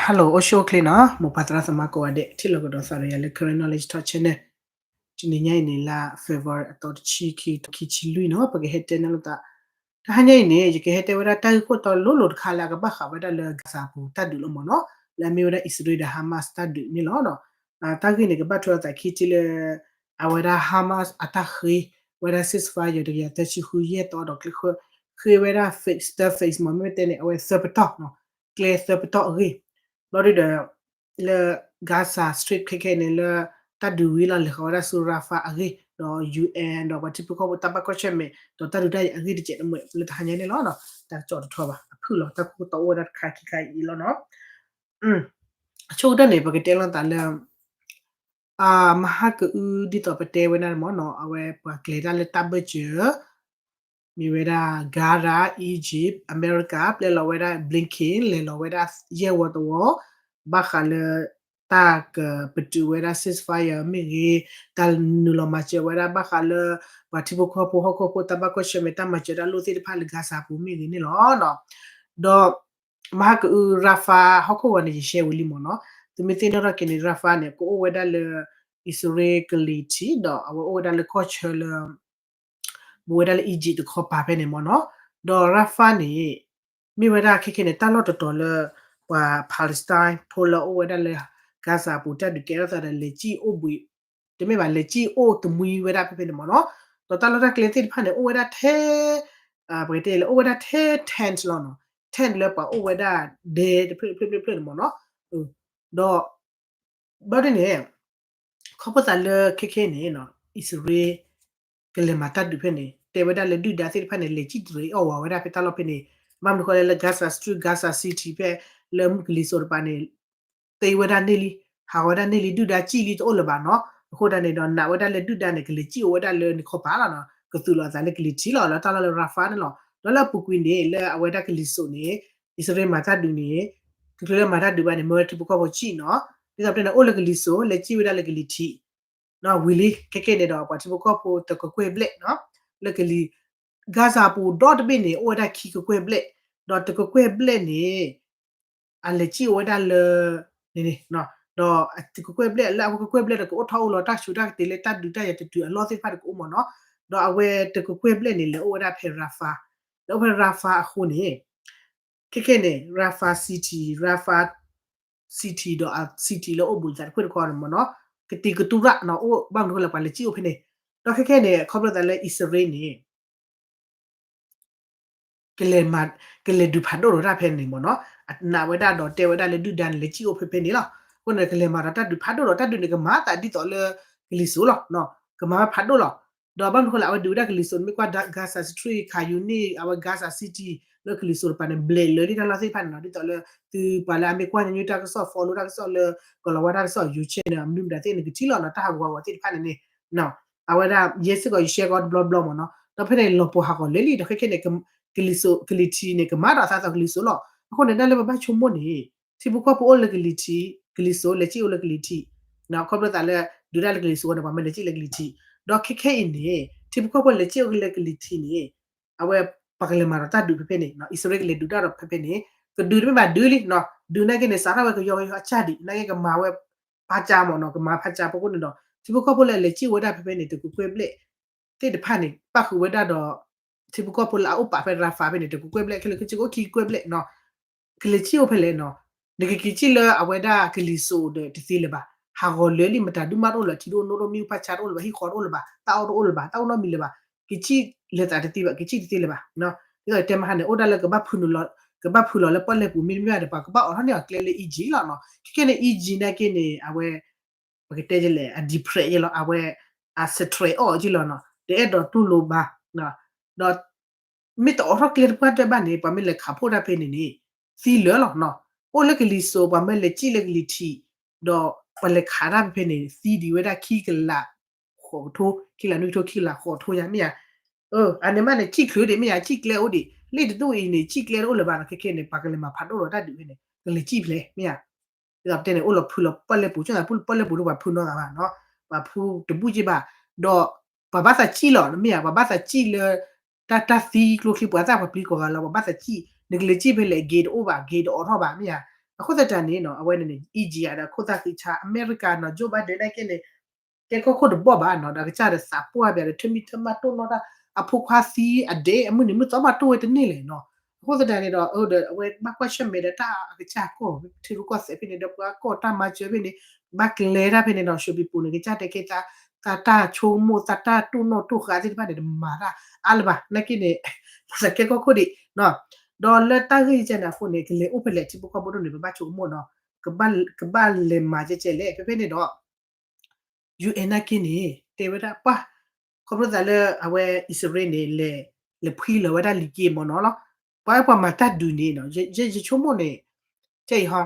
Hello အိၣ်ဆူၣ်အိၣ်ချ့နီၤ, မိၢ်ပၢ်သရၣ်သမါကိးဂၤဒဲး ထံၣ်လိာ်ကဒီးသးဒီးယၤလၢ Karen Knowledge Talk Channel. တနံၤညါအံၤန့ၣ် လါ February အသီတဆံခံ ခံဆံလွံၢ်နီၤ, ပကဟဲတဲနုာ်လိာ်သး တဟါညါအံၤန့ၣ် ယကဟဲတဲဝဲဒၣ်တၢ်ဂ့ၢ်ခိၣ်တီလိၤလိၤတခါလၢအကဘၣ်ဃးဝဲဒၣ်လၢ Gaza အပူၤတၢ်ဒုးလီၤမ့ၢ်နီၤ, လၢအမ့ၢ်ဝဲဒၣ် အံၣ်စရ့လးဒီး Hamas တၢ်ဒုးန့ၣ်လီၤ. တၢ်ဂ့ၢ်န့ၣ် ကဘၣ်ထွဲအသးခံထံၣ်လၢ အဝဲဒၣ် Hamas အတၢ်ဃ့ဝဲဒၣ် ceasefire တကယၤသၢဆံဃု ယဲၢ်သီဒီးကျဲဃၢ ဃ့ဝဲဒၣ် phase သၢ phase မ့ၢ်တဲန့ၣ် အဝဲသၢပတီၢ်နီၤ, ကျဲသၢပတီၢ်အဂ့ၢ်, ဘျီဒုဒီး လၢ Gaza Strip ခဲခဲအံၤန့ၣ်လၢ တၢ်ဒုးဝံၤလီၤလဲၤဃီၤဝဲဒၣ်ဆူ Rafah အဂ့ၢ် ဒီး ယူအန် ဒီးပှၤထံဖိကီၢ်ဖိတၢ်ဘၣ်ကွၢ်ဆၢၣ်မဲာ် ဒီးတၢ်ဒုးတၢ်ယၤအဂ့ၢ်တကဲးတမှဲးလၢတဟါညါန့ၣ်လီၤ. တၢ်ကစီၣ်တထီဘၣ် အဖုၣ်လီၤ တၢ်ကစီၣ်အိၣ်ဝဲဒၣ်တခါခံခါအံၤလီၤနီၤ. အဆိကတၢၢ်န့ၣ် ပကတဲလိာ်သးလၢ မဟါကအု ဒ်သိးပတဲဝဲဒၣ်မ့ၢ်နီၤ, အဝဲပှၤကျဲၤတၢ်လၢတၢ်ဘၢၣ်စၢၤ မ့ၢ်ဝဲဒၣ် Qatar, Egypt, America ပျဲလီၤဝဲဒၣ် Blinken လဲၤလီၤဝဲဒၣ်ယဲၢ်ဝီတဝီ ဘၣ်ဃးလၢ တၢ်ကပတုာ်ဝဲဒၣ် ceasefire မ့ၢ်ဂ့ၤ, တၢ်နုာ်လီၤမၤစၢၤဝဲဒၣ်ဘၣ်ဃးလၢ ပှၤထံဖိကီၢ်ဖိဟီၣ်ခိၣ်ဖိတၢ်ဘၣ်ကွၢ်ဆၢၣ်မဲာ် တၢ်မၤစၢၤတၢ်လိၣ်သ့ၣ်တဖၣ်လၢ Gaza ပူၤမ့ၢ်ဂ့ၤန့ၣ်လီၤ. ဒီး မဟါကအု Rafah ဟီၣ်ခိၣ်ဂီၤန့ၣ် ယရှဲဝံၤလံမ့ၢ်နီၤ, သုမ့ၢ်သ့ၣ်နီၣ်ထီၣ်က့ၤန့ၣ် Rafah န့ၣ် ကအိၣ်ဝဲဒၣ်လၢ အံၣ်စရ့လးကလံၤထံး ဒီးအဝဲအိၣ်ဝဲဒၣ်လၢကီၢ်ဆၢလၢ ဘူးဝဲဒၣ်လၢ Egypt တခီပၤဖဲန့၁�်မ့ၢ်နီၤ, ဒီး Rafah န့ၣ် မ့ၢ်ဝဲဒၣ်ခဲခဲန့ၣ် တၢ်လီၢ်တတီၤလၢ ပှၤ Palestine ဖိလၢအအိၣ်ဝဲဒၣ်လၢ Gaza အပူၤ တၢ်ဒုးကဲထီၣ်သးဒီး လဲၤစံၣ်အိၣ်ဘှံး, တမ့ၢ်ဘၣ် လဲၤစံၣ်အိၣ်တမှံဝဲဒၣ်ဖဲဖဲန့ၣ်မ့ၢ်နီၤ, ဒီးတၢ်လီၢ်တၢ်ကျဲသ့ၣ်တဖၣ်န့ၣ် အိၣ်ဝဲဒၣ်ထဲ ပကတဲလၢ အိၣ်ဝဲဒၣ်ထဲ tent လီၤနီၤ, tent လၢပှၤအိၣ်ဝဲဒၣ်ဒဲတဖျၢၣ်တဖျၢၣ်တဖျၢၣ်တဖျၢၣ်န့ၣ်မ့ၢ်နီၤ, ဒီး ဘျီဒ်န့ၣ် ခီဖျိသးလၢခဲခဲန့ၣ် အံၣ်စရ့လး ကလဲၤမၤတၢ်ဒုးဖဲန့ၣ် တဲဝဲဒၣ်လၢဒုၣ်ဒါသ့ၣ်တဖၣ်န့ၣ် လဲၤစံၣ်တရံးအီၣ်ဝးဝဲဒၣ်ဖဲတၢ်လီၢ်ဖဲန့ၣ်, ဘၣ်မနုၤဃိလဲၣ်လၢ Gaza Strip, Gaza City ဖဲ လၢမုၢ်ကလံၤစိးတပၤန့ၣ် သ့ဝဲဒၣ်န့ၢ်လံ, ဟးဂီၤဝဲဒၣ်န့ၢ်လံ, ဒုၣ်ဒါစံၣ်လံတအိၣ်လၢၤဘၣ်နီၤ, အဃိဒၣ်န့ၣ်ဒီး နာ်ဝဲဒၣ်လၢဒုၣ်ဒါန့ၣ် ကလဲၤစံၣ်အိၣ်ဝဲဒၣ်လၢန့ၣ်ခီပၤလီၤနီၤ, ကသူးလီၤအသးလၢကလံၤထံးလီၤ လၢတၢ်လီၢ်လၢ Rafah န့ၣ်လီၤ, ဒီးလၢအပူၤကွံာ်န့ၣ် လၢအဝဲဒၣ်ကလံၤစိးန့ၣ် အံၣ်စရ့လးမၤတၢ်ဒုးန့ၣ် တချုးလၢမၤတၢ်ဒုးဘၣ်န့ၣ် မၢဝဲထံဖိကီၢ်ဖိစံၣ်နီၤ, ဒ်သိးပတဲန့ၣ် အိၣ်လၢကလံၤစိး လဲၤစံၣ်ဝဲဒၣ်လၢကလံၤထံး ဝံၤလံ ခဲခဲန့ၣ်ဒီး ပှၤထံဖိကီၢ်ဖိတကကွဲၢ်ဘျဲၣ်နီၤ, လၢကလံၤ Gaza ပူၤဒီတဘ့ၣ်န့ၣ် အိၣ်ဝဲဒၣ်ခံကကွဲၢ်ဘျဲၣ်, ဒီးတကကွဲၢ်ဘျဲၣ်န့ၣ် အလဲၤစံၣ်အိၣ်ဝဲဒၣ်လၢ န့ၣ်န့ၣ်, ဒီးတကကွဲၢ်ဘျဲၣ် လၢအဝဲကကွဲၢ်ဘျဲၣ်ဒီး ကအိၣ်ထီၣ်အိၣ်လီၤတၢ်ဆူးတၢ်ကတ့ၤလၢတၢ်ဒုးတၢ်ယၤတတုၤအလီၢ်သ့ၣ်တဖၣ်တကအိၣ်မ့ၢ်နီၤ, ဒီးအဝဲတကကွဲၢ်ဘျဲၣ်န့ၣ် လဲၤအိၣ်ဝဲဒၣ်ဖဲ Rafah, လဲၤအိၣ်ဖဲ Rafah အဃိန့ၣ် ခဲခဲန့ၣ် Rafah City, Rafah City ဒီးအ city လၢအိၣ်ဘူးလိာ်သးတဖျၢၣ်တခီန့ၣ်မ့ၢ်နီၤ, ကတံၤကတူၢ်ရၣ်နီၤ, အိၣ်ဘၣ်မနုၤဃိလဲၣ် ပှၤလဲၤစံၣ်အိၣ်ဖဲန့ၣ်, ဒီးခဲခဲန့ၣ် ခီဖျိသးလၢအံၣ်စရ့လးန့ၣ် ကလဲၤမၤ, ကလဲၤဒုးဖးဒိၣ်ဒီးတၢ်ဖဲန့ၣ်မ့ၢ်နီၤ, နာ်ဝဲဒၣ်ဒီးတဲဝဲဒၣ်လၢဒုၣ်ဒါန့ၣ် လဲၤစံၣ်အိၣ်ဖဲဖဲန့ၣ်လီၤ. အဃိန့ၣ် ကလဲၤမၤဒီးတၢ်ဒုးဖးဒိၣ်ဒီး တၢ်ဒုးန့ၣ် ကမၤသးဒ်သိးလၢကလံၤစိးလီၤ, ကမၤဝဲဖးဒိၣ်လီၤ. ဒီးဘၣ်မနုၤဃိလဲၣ် အဝဲဒုးဝဲဒၣ်ကလံၤစိးန့ၣ် မ့ၢ်ကွၢ် Gaza Strip, Khan Younis, အဝဲ Gaza City လၢကလံၤစိးတပၤန့ၣ် ဘျဲးလၢလံတၢ်လီၢ်သ့ၣ်တဖၣ်န့ၣ်နီၤ, ဒ်သိးလၢ သုပှၤလၢအမ့ၢ်ကွၢ်ညီနုၢ်တၢ်ကစီၣ် follow တၢ်ကစီၣ်လၢ ကီၤလၤဝါတၢ်ကစီၣ် YouTube န့ၣ် မနုၤမတၤသ့ၣ်န့ၣ် ကထံၣ်လီၤနီၤ, တၢ်ဟးဂူာ်ဟးဂီၤသ့ၣ်တဖၣ်န့ၣ်န့ၣ် အဝဲဒၣ် ယဲစ့ၢ်ကီး ယ share ကီးတဘျီဘျီမ့ၢ်နီၤ, ဒီးဖဲန့ၣ် လီၤပှီၤဟးဂီၤလၢာ်လံ, ဒီးခဲခဲန့ၣ် ကလံၤစိး, ကလံၤထံးန့ၣ် ကမၤဒီးအသးဒ်သိးကလံၤစိးလီၤ. အဃိန့ၣ် တၢ်လၢပဘၣ်ဆိကမိၣ်န့ၣ် ထံဖိကီၢ်ဖိအိၣ်လၢကလံၤထံး, ကလံၤစိး လဲၤစံၣ်အိၣ်လၢကလံၤထံး, ခီဖျိသးလၢ ဒုးတၢ်လၢကလံၤစိးန့ၣ် ပှၤမၢလဲၤစံၣ်လၢကလံၤထံး, ဒီးခဲခဲအံၤန့ၣ် ထံဖိကီၢ်ဖိလဲၤစံၣ်အိၣ်လၢကလံၤထံးန့ၣ် အဝဲ ပှၤကလဲၤမၤဒီးတၢ်ဒုးဖဲဖဲန့ၣ်, အံၣ်စရ့လးကလဲၤဒုးတၢ်ဒီးဖဲဖဲန့ၣ်, ကဒုးတမ့ၢ်ဘၣ်ဒုးလံ, ဒုးနာ်က့န့ၣ် စးထီၣ်ဝဲကယီကယီအစၢ်ဒံး, နာ်က့ကမၤဝဲ ဖးကၠါမ့ၢ်နီၤ, ကမၤဖးကၠါဖဲအဃိန့ၣ်ဒီး ထံဖိကီၢ်ဖိလၢအလဲၤစံၣ်ဝဲဒၣ်ဖဲဖဲန့ၣ် တကကွဲၢ်ဘျဲၣ်သ့ၣ်တဖၣ်န့ၣ် ပၣ်ဃုာ်ဝဲဒၣ်ဒီး ထံဖိကီၢ်ဖိလၢအအိၣ်ပာ်ဖဲ Rafah ဖဲန့ၣ် တကကွဲၢ်ဘျဲၣ် ခဲလၢာ်ခဲဆ့ကအိၣ်ခံကကွဲၢ်ဘျဲၣ်နီၤ, ကလဲၤစံၣ်အိၣ်ဖဲလဲၣ်နီၤ, နကက့ၤစံၣ်လၢအဝဲဒၣ်ကလံၤစိးဒီးတသ့လၢၤဘၣ်, ဟးဂီၤလၢာ်လံ မတၤဒုးမးတအိၣ်လၢၤ ထံတအိၣ်နိတအိၣ် မ့ၣ်အူဖးဆါတအိၣ်လၢၤဘၣ် ဟံၣ်ဃီတအိၣ်လၢၤဘၣ် တၢ်အီၣ်တအိၣ်လၢၤဘၣ် တၢ်အိၣ်နီတမံၤလၢၤဘၣ်, ကစံၣ်လၢသးတသ့ဘၣ် ကစံၣ်တသ့လၢၤဘၣ်, ဒ်သိးတဲမဟါန့ၣ် အိၣ်ဒၣ်လၢ ကဘၣ်ဖုးလီၤလၢပီၣ်လဲၣ်ပူၤ မ့တမ့ၢ်ဘၣ်ဒီး ပှၤကဘၣ်အိးထီၣ်န့ၢ်အီၤကျဲလၢ Egypt လီၤနီၤ, ခဲခဲန့ၣ် Egypt နာ်က့န့ၣ် အဝဲ ပကတဲလဲၣ် အ depressed ယဲလီၤ အဝဲ အ stress အီၣ်ယဲလီၤနီၤ, တအဲၣ်ဒိးတူၢ်လိာ်ဘၣ်, ဒီး မ့ၢ်တအိးထီၣ်ကျဲတပှၢ်တၢၢ်ဘၣ်န့ၣ် ပှၤမ့ၢ်လဲၤခးဖှိၣ်တၢ်ဖဲန့ၣ်န့ၣ် သံလၢာ်လီၤနီၤ, အိၣ်လၢကလံၤစိး ပှၤမၢလဲၤစံၣ်လၢကလံၤထံး, ဒီးပှၤလဲၤခးတၢ်ဖဲဖဲန့ၣ် သံဒံးဝဲဒၣ်ခံကလး ဃိးကထိ, ခံကလးနွံကထိ ခံကလးဃိးကထိယါမ့ၢ်ဧါ, အန့ၣ်မးန့ၣ် စံၣ်ချုးဒံးမ့ၢ်ဧါ စံၣ်ကျဲအိၣ်ဒံး, လၢတဒူၣ်အံၤန့ၣ် စံၣ်ကျဲတအိၣ်လၢၤဘၣ်နီၤ, ခဲခဲန့ၣ် ပှၤကလဲၤမၤဖးဒိၣ်ဒီးတၢ်ဒုးဖဲန့ၣ် ကလဲၤစံၣ်ဖဲလဲၣ်မ့ၢ်ဧါ, ဒ်သိးပတဲန့ၣ် အိၣ်လီၤဖုးလီၤပီၣ်လဲၣ်ပူၤ ကၠီသးပူၤပီၣ်လဲၣ်ပူၤဒီးပှၤဖုးနီၢ်သးဘၣ်နီၤ, ပှၤဖုးတဘူၣ်က့ဘၣ်, ဒီးပှၤဘၣ်သးစံၣ်လီၤမ့ၢ်ဧါ, ပှၤဘၣ်သးစံၣ်လၢ တၢ်တၢ်သံကျိချံ ပှၤသၣ်ပှၤပျံၤကိးဂၤလီၤ, ပှၤဘၣ်သးစံၣ်, နကလဲၤစံၣ်ဖဲလဲၣ် gate တအိၣ်ဘၣ် gate တအိးထီၣ်ဘၣ်မ့ၢ်ဧါ, အဃိသတးန့ၣ်နီၤ အဝဲန့ၣ်န့ၣ် Egypt ဒီးခိၣ်သၣ်ဃံဆါ အမဲရကၤနီၤ Joe Biden နာ်က့န့ၣ် ကဲကီၢ်ခိၣ်တဘီၣ်ဘၣ်နီၤ ဒီးကစၢ်ဒီးသးပှၢ်ဘၣ်ဒီး ထၢမံထၢမၢ်တိၢ်နီၣ်တၢ် အဖိခွါသံအဒဲး အမုၢ်နံၤမုၢ်သီဘၣ်တိၢ်ဝဲတန့ၢ်လဲၣ်နီၤ. အဃိသတးန့ၣ်ဒီး အဝဲဘၣ်ကွၢ်ဆၢၣ်မဲာ်ဒီးတၢ်အကစၢ်ကီၢ် ထံရူၢ်ကီၢ်သဲးဖဲန့ၣ်ဒီး ပှၤကီၢ်တၢ်မၤစၢၤဖဲန့ၣ် ဘၣ်ကျဲၤတၢ်ဖဲန့ၣ်နီၤ ရွှေပြည်သာန့ၣ် ကစၢ်တဲက့ၤ သးတၢ်ဆိကမိၣ် သးတၢ်တိၢ်နီၣ်တိၢ်ဃာ်သ့ၣ်တဖၣ်န့ၣ် တမၤတၢ်အါလၢၤဘၣ် နာ်က့န့ၣ် ပသးကဲကီၢ်ခိၣ်ဒံး ဒီးလၢတၢ်ဂ့ၢ်ယကဲန့ၣ်အဃိန့ၣ် ကလဲၤအိၣ်ဖဲလဲၣ်ထံဖိကီၢ်ဖိဒိၣ်န့ၣ် ပဘၣ်ဆိကမိၣ်နီၤ ကဘၣ်လဲၤမၤကဲကဲလဲၣ် ဖဲဖဲန့ၣ်ဒီး ယူၣ်အဲၣ် နာ်က့န့ၣ် တဲဝဲဒၣ်ပှၤ ခီဖျိသးလၢအဝဲအံၣ်စရ့လးန့ၣ် လဲၤဖှံလီၤဝဲဒၣ်လံာ်က့မ့ၢ်နီၤလီၤ. ပှၤပှၤမၤတၢ်ဒုးန့ၣ်နီၤ ယဆိကမိၣ်န့ၣ် ကဲအံ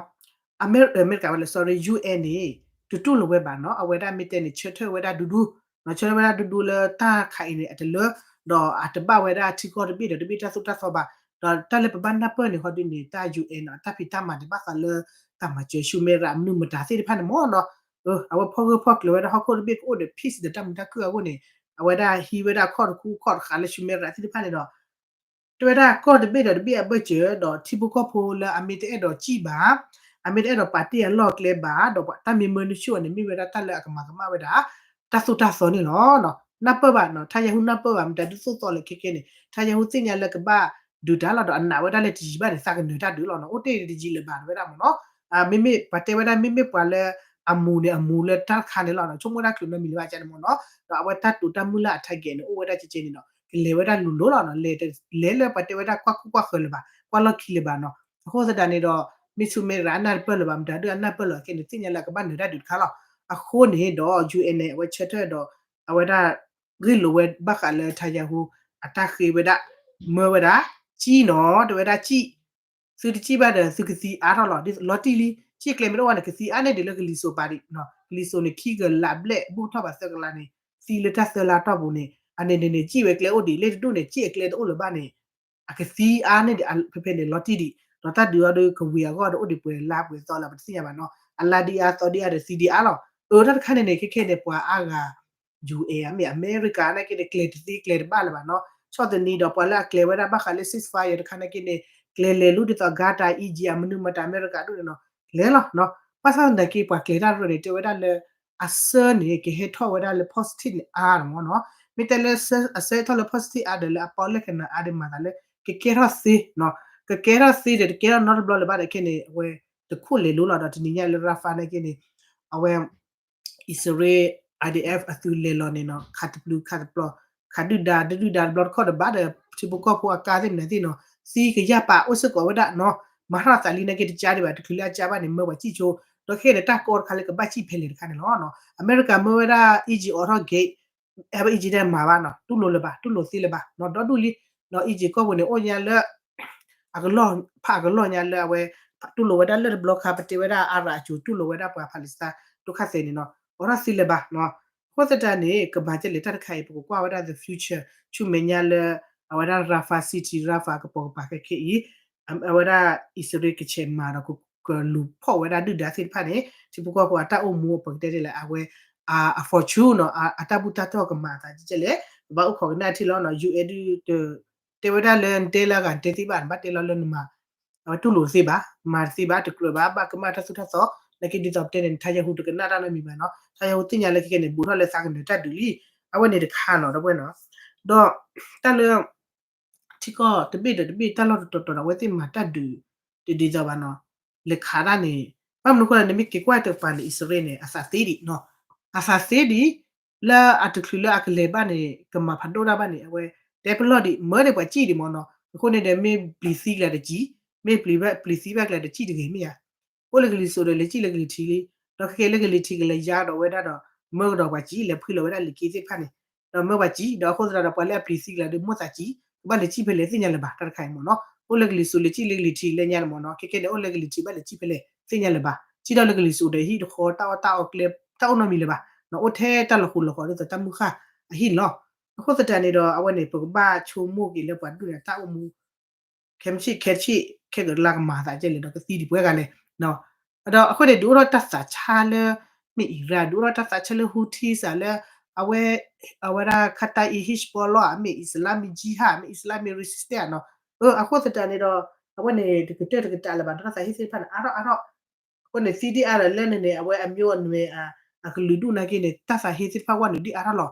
ၤဟီ အမဲရကၤဝဲလၢ sorry ယူၣ်အဲၣ်န့ၣ် တတူၢ်လိာ်ဝဲဘၣ်နီၤ အဝဲဒၣ်မ့ၢ်တဲန့ၣ် ဆၢထၢၣ်ဝဲဒၣ်ဒူဒူ ဆၢထၢၣ်ဝဲဒၣ်ဒူဒူလၢတၢ်ခးအံၤန့ၣ် အတလၢ ဒီးအတဘၣ်ဝဲဒၣ်ထံကီၢ်တဘ့ၣ်ဒီးတဘ့ၣ်တၢ်သိၣ်တၢ်သီဘၣ် ဒီးတၢ်လၢပဘၣ်နၢ်ပၢၢ်န့ၣ် ဟီဒုန့ၣ် တၢ်ယူၣ်အဲၣ်နီၤ အတၢ်ဖံးတၢ်မၤန့ၣ် ဘၣ်ဃးလၢ တၢ်မၤစၢၤဆူမဲရၤ မနုၤမတၤသ့ၣ်တဖၣ်န့ၣ်မ့ၢ်နီၤ အဝဲဖီၣ်ဂၢၢ်ဖီၣ်ကျၢၤဝဲဒၣ်ဟီၣ်ခိၣ်တဘ့ၣ်ကအိၣ်ဒီး peace ဒီးတၢ်မုာ်တၢ်ခုၣ်အဂီၢ်န့ၣ် အဝဲဒၣ်ဟံးဝဲဒၣ်ခီၣ်တခူခီၣ်တဃာ်လၢဆူမဲရၤသ့ၣ်တဖၣ်န့ၣ်ဒီး တဲဝဲဒၣ်ကီၢ်တဘ့ၣ်ဒီးတဘ့ၣ်အဘၢၣ်စၢၤ ဒီးထံဖိကီၢ်ဖိလၢအမ့ၢ်တအဲၣ်ဒိးစံၣ်ဘၣ် အမ့ၢ်တအဲၣ်ဒိးပာ်တ့ၢ်အလီၢ်အကျဲဘၣ် ဒီးတၢ်မ့ၢ်မၢနုၢ်ဆူၣ်အီၤန့ၣ် မ့ၢ်ဝဲဒၣ်တၢ်လၢအကမၤကမၣ်ဝဲဒၣ် တၢ်သိၣ်တၢ်သီန့ၣ်လီၤ. နၢ်ပၢၢ်ဘၣ်နီၤ ထါယၤဟူနၢ်ပၢၢ်ဘၣ် မတၤဒုးသိၣ်သီလဲၣ်ခဲခဲန့ၣ် ထါယၤဟူသ့ၣ်ညါလၢကဘၣ်ဒုးတၢ်လီၤ ဒီးအနာ်ဝဲဒၣ်လၢတယံာ်ဘၣ်န့ၣ် သးကနၢၤတၢ်ဒုးလီၤနီၤ အိၣ်တ့ၢ်တယံာ်လၢၤဘၣ်ဝဲဒၣ်မ့ၢ်နီၤ မ့မ့ၢ်ပှၤတဲဝဲဒၣ် မ့မ့ၢ်ပှၤလၢအမူၤန့ၣ် အမူၤလၢတၢ်တခါန့ၣ်လီၤ ဆိကမိၣ်ဒၣ်ချုးနီတမံၤလၢၤဘၣ်ကန့ၣ်မ့ၢ်နီၤ ဒီးအဝဲတၢ်တိာ်တၢ်မုၢ်လၢ်အ target န့ၣ် အိၣ်ဝဲဒၣ်ကဲကဲန့ၣ်ဒီး ကလဲၤဝဲဒၣ်လိၤလိၤလီၤနီၤ လဲၤလၢပှၤတဲဝဲဒၣ်ကွၢ်ကူၣ်ကွၢ်ဃၢၤလၢၤဘၣ် ကွၢ်လီၢ်ခံလၢၤဘၣ်နီၤ အဃိသတးန့ၣ်ဒီး မ့ၢ်ဆူမဲရၤအနၢ်တပၢၢ်လၢၤဘၣ် မတၤဒုးအနၢ်ပၢၢ်လၢၤအခဲန့ၣ် သ့ၣ်ညါလၢအကဘၣ်နၢၤတၢ်ဒုးတခါလီၤ. အဃိန့ၣ်ဒီး ယူၣ်အဲၣ်န့ၣ် အဝဲဆၢထၢၣ်ဒီး အဝဲဒၣ် ဂ့ၢ်လိာ်ဝဲဘၣ်ဃးလၢထါယၤဟူ အတၢ်ဃ့ဝဲဒၣ် မၢဝဲဒၣ် စံၣ်နီၤ တဲဝဲဒၣ်စံၣ် သုတစံၣ်ဘၣ်ဒီး သုကသံအါထီၣ်လီၤ လီၤတံၢ်လံ စံၣ်ကျဲမ့ၢ်တအိၣ်ဘၣ်န့ၣ် ကသံအါန့ၢ်ဒံးလၢကလံၤစိးပာ်ဒံး ကလံၤစိးန့ၣ် ခံကလးဘျဲၣ် ဘူးထီၣ်ဘၣ်သၢကလးန့ၣ် သံလၢတၢ်သၢလါတီၢ်ပူၤန့ၣ် အန့ၣ်န့ၣ်န့ၣ် စံၣ်ဝဲကျဲအိၣ်ဒံး လၢတဒူၣ်န့ၣ် စံၣ်အကျဲတအိၣ်လၢၤဘၣ်န့ၣ် အကသံအါန့ၢ်ဒံး ဖဲဖဲန့ၣ် လီၤတံၢ်ဒံး ဒီးတၢ်ဒုးအီၤဒီးကဝ့ၤအဂီၢ်ဒီးအိၣ်ဒံးပှဲၤလါပှဲၤသီလၢပတသ့ၣ်ညါဘၣ်နီၤ အလါဒံးအါသီဒံးအါဒီးသံဒံးအါလီၤ အၢ တၢ်တခါန့ၣ်န့ၣ် ခဲခဲန့ၣ် ပှၤအါဂၤ ယူၣ်အဲၣ် မ့ၢ်အမဲရကၤနာ်က့န့ၣ် ကျဲတသ့ကျဲတဘၣ်လၢၤဘၣ်နီၤ ဆီၣ်သနံးဒီးပှၤလၢအကျဲၤဝဲဒၣ်ဘၣ်ဃးလၢ ceasefire တခါနာ်က့န့ၣ် ကျဲၤလဲၤလူဒ်သိး Qatar Egypt အမနုၤမတၤအမဲရကၤဒိၣ်န့ၣ်နီၤ လဲၤလီၤနီၤ ဘၣ်ဆၣ်သနာ်က့ ပှၤကျဲၤတၢ်တရၢန့ၣ် တဲဝဲဒၣ်လၢ အဆၢန့ၣ် ကဟဲထီၣ်ဝဲဒၣ်လၢ positive န့ၣ်အါမ့ၢ်နီၤ မ့ၢ်တဲလၢအဆၢဟဲထီၣ်လၢ positive အါဒီး လၢအပီၣ်လဲၣ်ကနၤအါဒီးမၤသးလၢ ကကဲထီၣ်သ့နီၤ ကကဲထီၣ်သ့ဒီး တကဲထီၣ်နီတဘျီလၢၤဘၣ်ဒီးခဲန့ၣ် အဝဲတခိၣ်လဲၤလိၤလီၤဒီးတနံၤညါလၢ Rafah နာ်က့န့ၣ် အဝဲ အံၣ်စရ့လး IDF အသုးလဲၤလီၤန့ၣ်နီၤ ခးတပျုၤခးတပျီၤ ခးဒုၣ်ဒါဒုၣ်ဒါတဘျီတခီၣ်တဘၣ်ဒီး ထံဖိကီၢ်ဖိအကါသ့ၣ်မနုၤသ့ၣ်နီၤ သံကယၢ်ပာ်အိၣ်စ့ၢ်ကီးဝဲဒၣ်နီၤ မၤထီၣ်သးလံနာ်က့တကါဒံးဘၣ် တချုးလၢအကါဘၣ်န့ၣ် မၢပှၤစံၣ်ဆိ ဒီးခဲန့ၣ် တၢ်ကီတခါလၢကဘၣ်စံၣ်ဖဲလဲၣ်တခါန့ၣ်လီၤ. အမဲရကၤမၢဝဲဒၣ် Egypt အိးထီၣ် gate အဲ Egypt ဒဲးမၤဘၣ်နီၤ တူၢ်လိာ်လၢၤဘၣ် တူၢ်လိာ်သ့လၢၤဘၣ်နီၤ ဒီဒူၣ်လံ ဒီး Egypt ကီၢ်ပူၤန့ၣ် အိၣ်ညါလၢ အကလီၢ် ဖးအကလီၢ်ညါလၢအဝဲ တူၢ်လိာ်ဝဲဒၣ်လၢတဘျီခါ ပတဲဝဲဒၣ်အါရၤအစိၤ တူၢ်လိာ်ဝဲဒၣ်ပှၤ Palestine ဒိၣ်ခါသဲးန့ၣ်နီၤ အိးထီၣ်သ့လၢၤဘၣ်နီၤ အဃိသတးန့ၣ် ကမၤကဲလဲၣ်တၢ်တခါအံၤ ပကကွၢ်ဝဲဒၣ် the future ဆူမဲာ်ညါလၢ အဝဲဒၣ် Rafah City Rafah ကပိာ်ကပၤခဲခဲအံၤ အဝဲဒၣ် အံၣ်စရ့လးကဆဲးမၤဒီး ကလူၤဖီၣ်ဝဲဒၣ်ဒုၣ်ဒါသ့ၣ်တဖၣ်န့ၣ် ထံဖိကီၢ်ဖိအတၢ်အိၣ်မူအပကတဲဒ်လဲၣ် အဝဲ အ fortune နီၤ အတၢ်ဘူၣ်တၢ်တီၢ်ကမၤအသးကဲလဲၣ် ပဘၣ်အိၣ်ခိးကနၣ်ထံလီၤနီၤ ယူၣ်အဲၣ်ဒုး တဲဝဲဒၣ်လၢနတဲလၢအဂၤနတဲသ့ဘၣ် နဘၣ်တဲလီၤလၢနမၤ အဝဲတူၢ်လိာ်တသ့ဘၣ် မၤတသ့ဘၣ် တကြၢးဘၣ် ဘၣ်ကမၣ်တၢ်သိၣ်တၢ်သီ နာ်က့ဒ်သိးပတဲန့ၣ် ထါယၤဟူတကနၣ်တၢ်နီတမံၤဘၣ်နီၤ ထါယၤဟူသ့ၣ်ညါလၢခဲခဲန့ၣ် ဘူးထီၣ်လၢသးကနၢၤတၢ်ဒုးလံ အဝဲန့ၣ်တခါနီၤ ဒီပုၢ်ဝဲၢ်နီၤ ဒီးတၢ်လၢ ထံကီၢ်တဘ့ၣ်ဒီးတဘ့ၣ်တၢ်လီၢ်တတီၤတီၤဒီး အဝဲသ့ၣ်မၤတၢ်ဒုး တဒ်သိးဘၣ်နီၤ လဲၤခးတၢ်န့ၣ် ဘၣ်မနုၤဃိလဲၣ် နမ့ၢ်က့ၤကွၢ်တကပၤန့ၣ် အံၣ်စရ့လးန့ၣ် အသးသ့ဒံးနီၤ အသးသ့ဒံး လၢအတချုးလၢအကလဲၤဘၣ်န့ၣ် ကမၤဖးဒိၣ်တၢ်ဘၣ်န့ၣ် အဝဲတဲပလီၢ်ဒံး မၢဒီးပှၤစံၣ်ဒံးမ့ၢ်နီၤ အဃိန့ၣ်ဒီး မ့ၢ်ပျံၤသံကျါတစံၣ် မ့ၢ်ပျံၤဘၣ်ပျံၤသံဘၣ်ကျါတစံၣ်တဂ့ၤမ့ၢ်ဧါ အိၣ်လၢကလံၤစိးဒီး လဲၤစံၣ်လၢကလံၤထံးလံ ဒီးခဲကဲလၢကလံၤထံးကလဲၤယါဒီးဝဲဒၣ်ဒီး မၢကဒီးပှၤစံၣ် လဲၤဖှံလီၤဝဲဒၣ်လံာ်က့သ့ၣ်တဖၣ်န့ၣ် ဒီးမၢပှၤစံၣ် ဒီးအဃိသတးဒီး ပှၤလၢအပျံၤသံကျါဒီး မိၣ်သးစံၣ် ကဘၣ်လဲၤစံၣ်ဖဲလဲၣ်သ့ၣ်ညါလၢၤဘၣ် တၢ်တခါအံၤမ့ၢ်နီၤ အိၣ်လၢကလံၤစိးလဲၤစံၣ်လၢကလံၤထံးလဲၤညါန့ၣ်မ့ၢ်နီၤ ခဲကဲန့ၣ် အိၣ်လၢကလံၤထံးဘၣ်လဲၤစံၣ်ဖဲလဲၣ်သ့ၣ်ညါလၢၤဘၣ် စံၣ်ဒီးလၢကလံၤစိးဒီးဟံၣ်တဃီ တၢ်အီၣ်တၢ်အီကျဲ တၢ်အိၣ်နီတမံၤလၢၤဘၣ် အိၣ်ထဲတၢ်လီၤဃိးလီၤဃီၤဒ်သိးတၢ်မုၢ်ဃၢ်အဟံၣ်န့ၣ်လီၤ အဃိသတးန့ၣ်ဒီး အဝဲန့ၣ် ပကဘၣ်ဆိကမိၣ်က့ၤလၢပှၤဒိၣ်န့ၣ် တၢ်အိၣ်မူ ခဲမုၢ်ဆ့ၣ်ခဲဆ့ၣ် ခဲကလါကမၤသးကဲလဲၣ်ဒီး ကသံဒံးပှဲၤဂၤလဲၣ် ဒီးအဃိန့ၣ် ဒုးအိၣ်ထီၣ်တၢ်သးဆါလၢ မ့ၢ်အံၤရၣ် ဒုးအိၣ်ထီၣ်တၢ်သးဆါလၢ Houthis ဧါ လၢ အဝဲ အဝဲဒၣ် Qatar အံၤ Hezbollah ဧါ မ့ၢ် Islamic Jihad မ့ၢ် Islamic Resistance ဧါနီၤ အဃိသတးန့ၣ်ဒီး အဝဲန့ၣ်တကတၢၢ်တကတၢၢ်လၢၤဘၣ်နီၤ တၢ်သးဟ့သ့ၣ်တဖၣ်န့ၣ် အါထီၣ်အါထီၣ် အဃိန့ၣ် သံဒံၣ်အါဒီးလၢန့ၣ်န့ၣ် အဝဲအမျိုးအနွယ် အကလုာ်ဒူၣ်နာ်က့န့ၣ် တၢ်သးဟ့သ့ၣ်တဖၣ်ဝဲနုာ်ဒံၣ်အါထီၣ်လီၤ.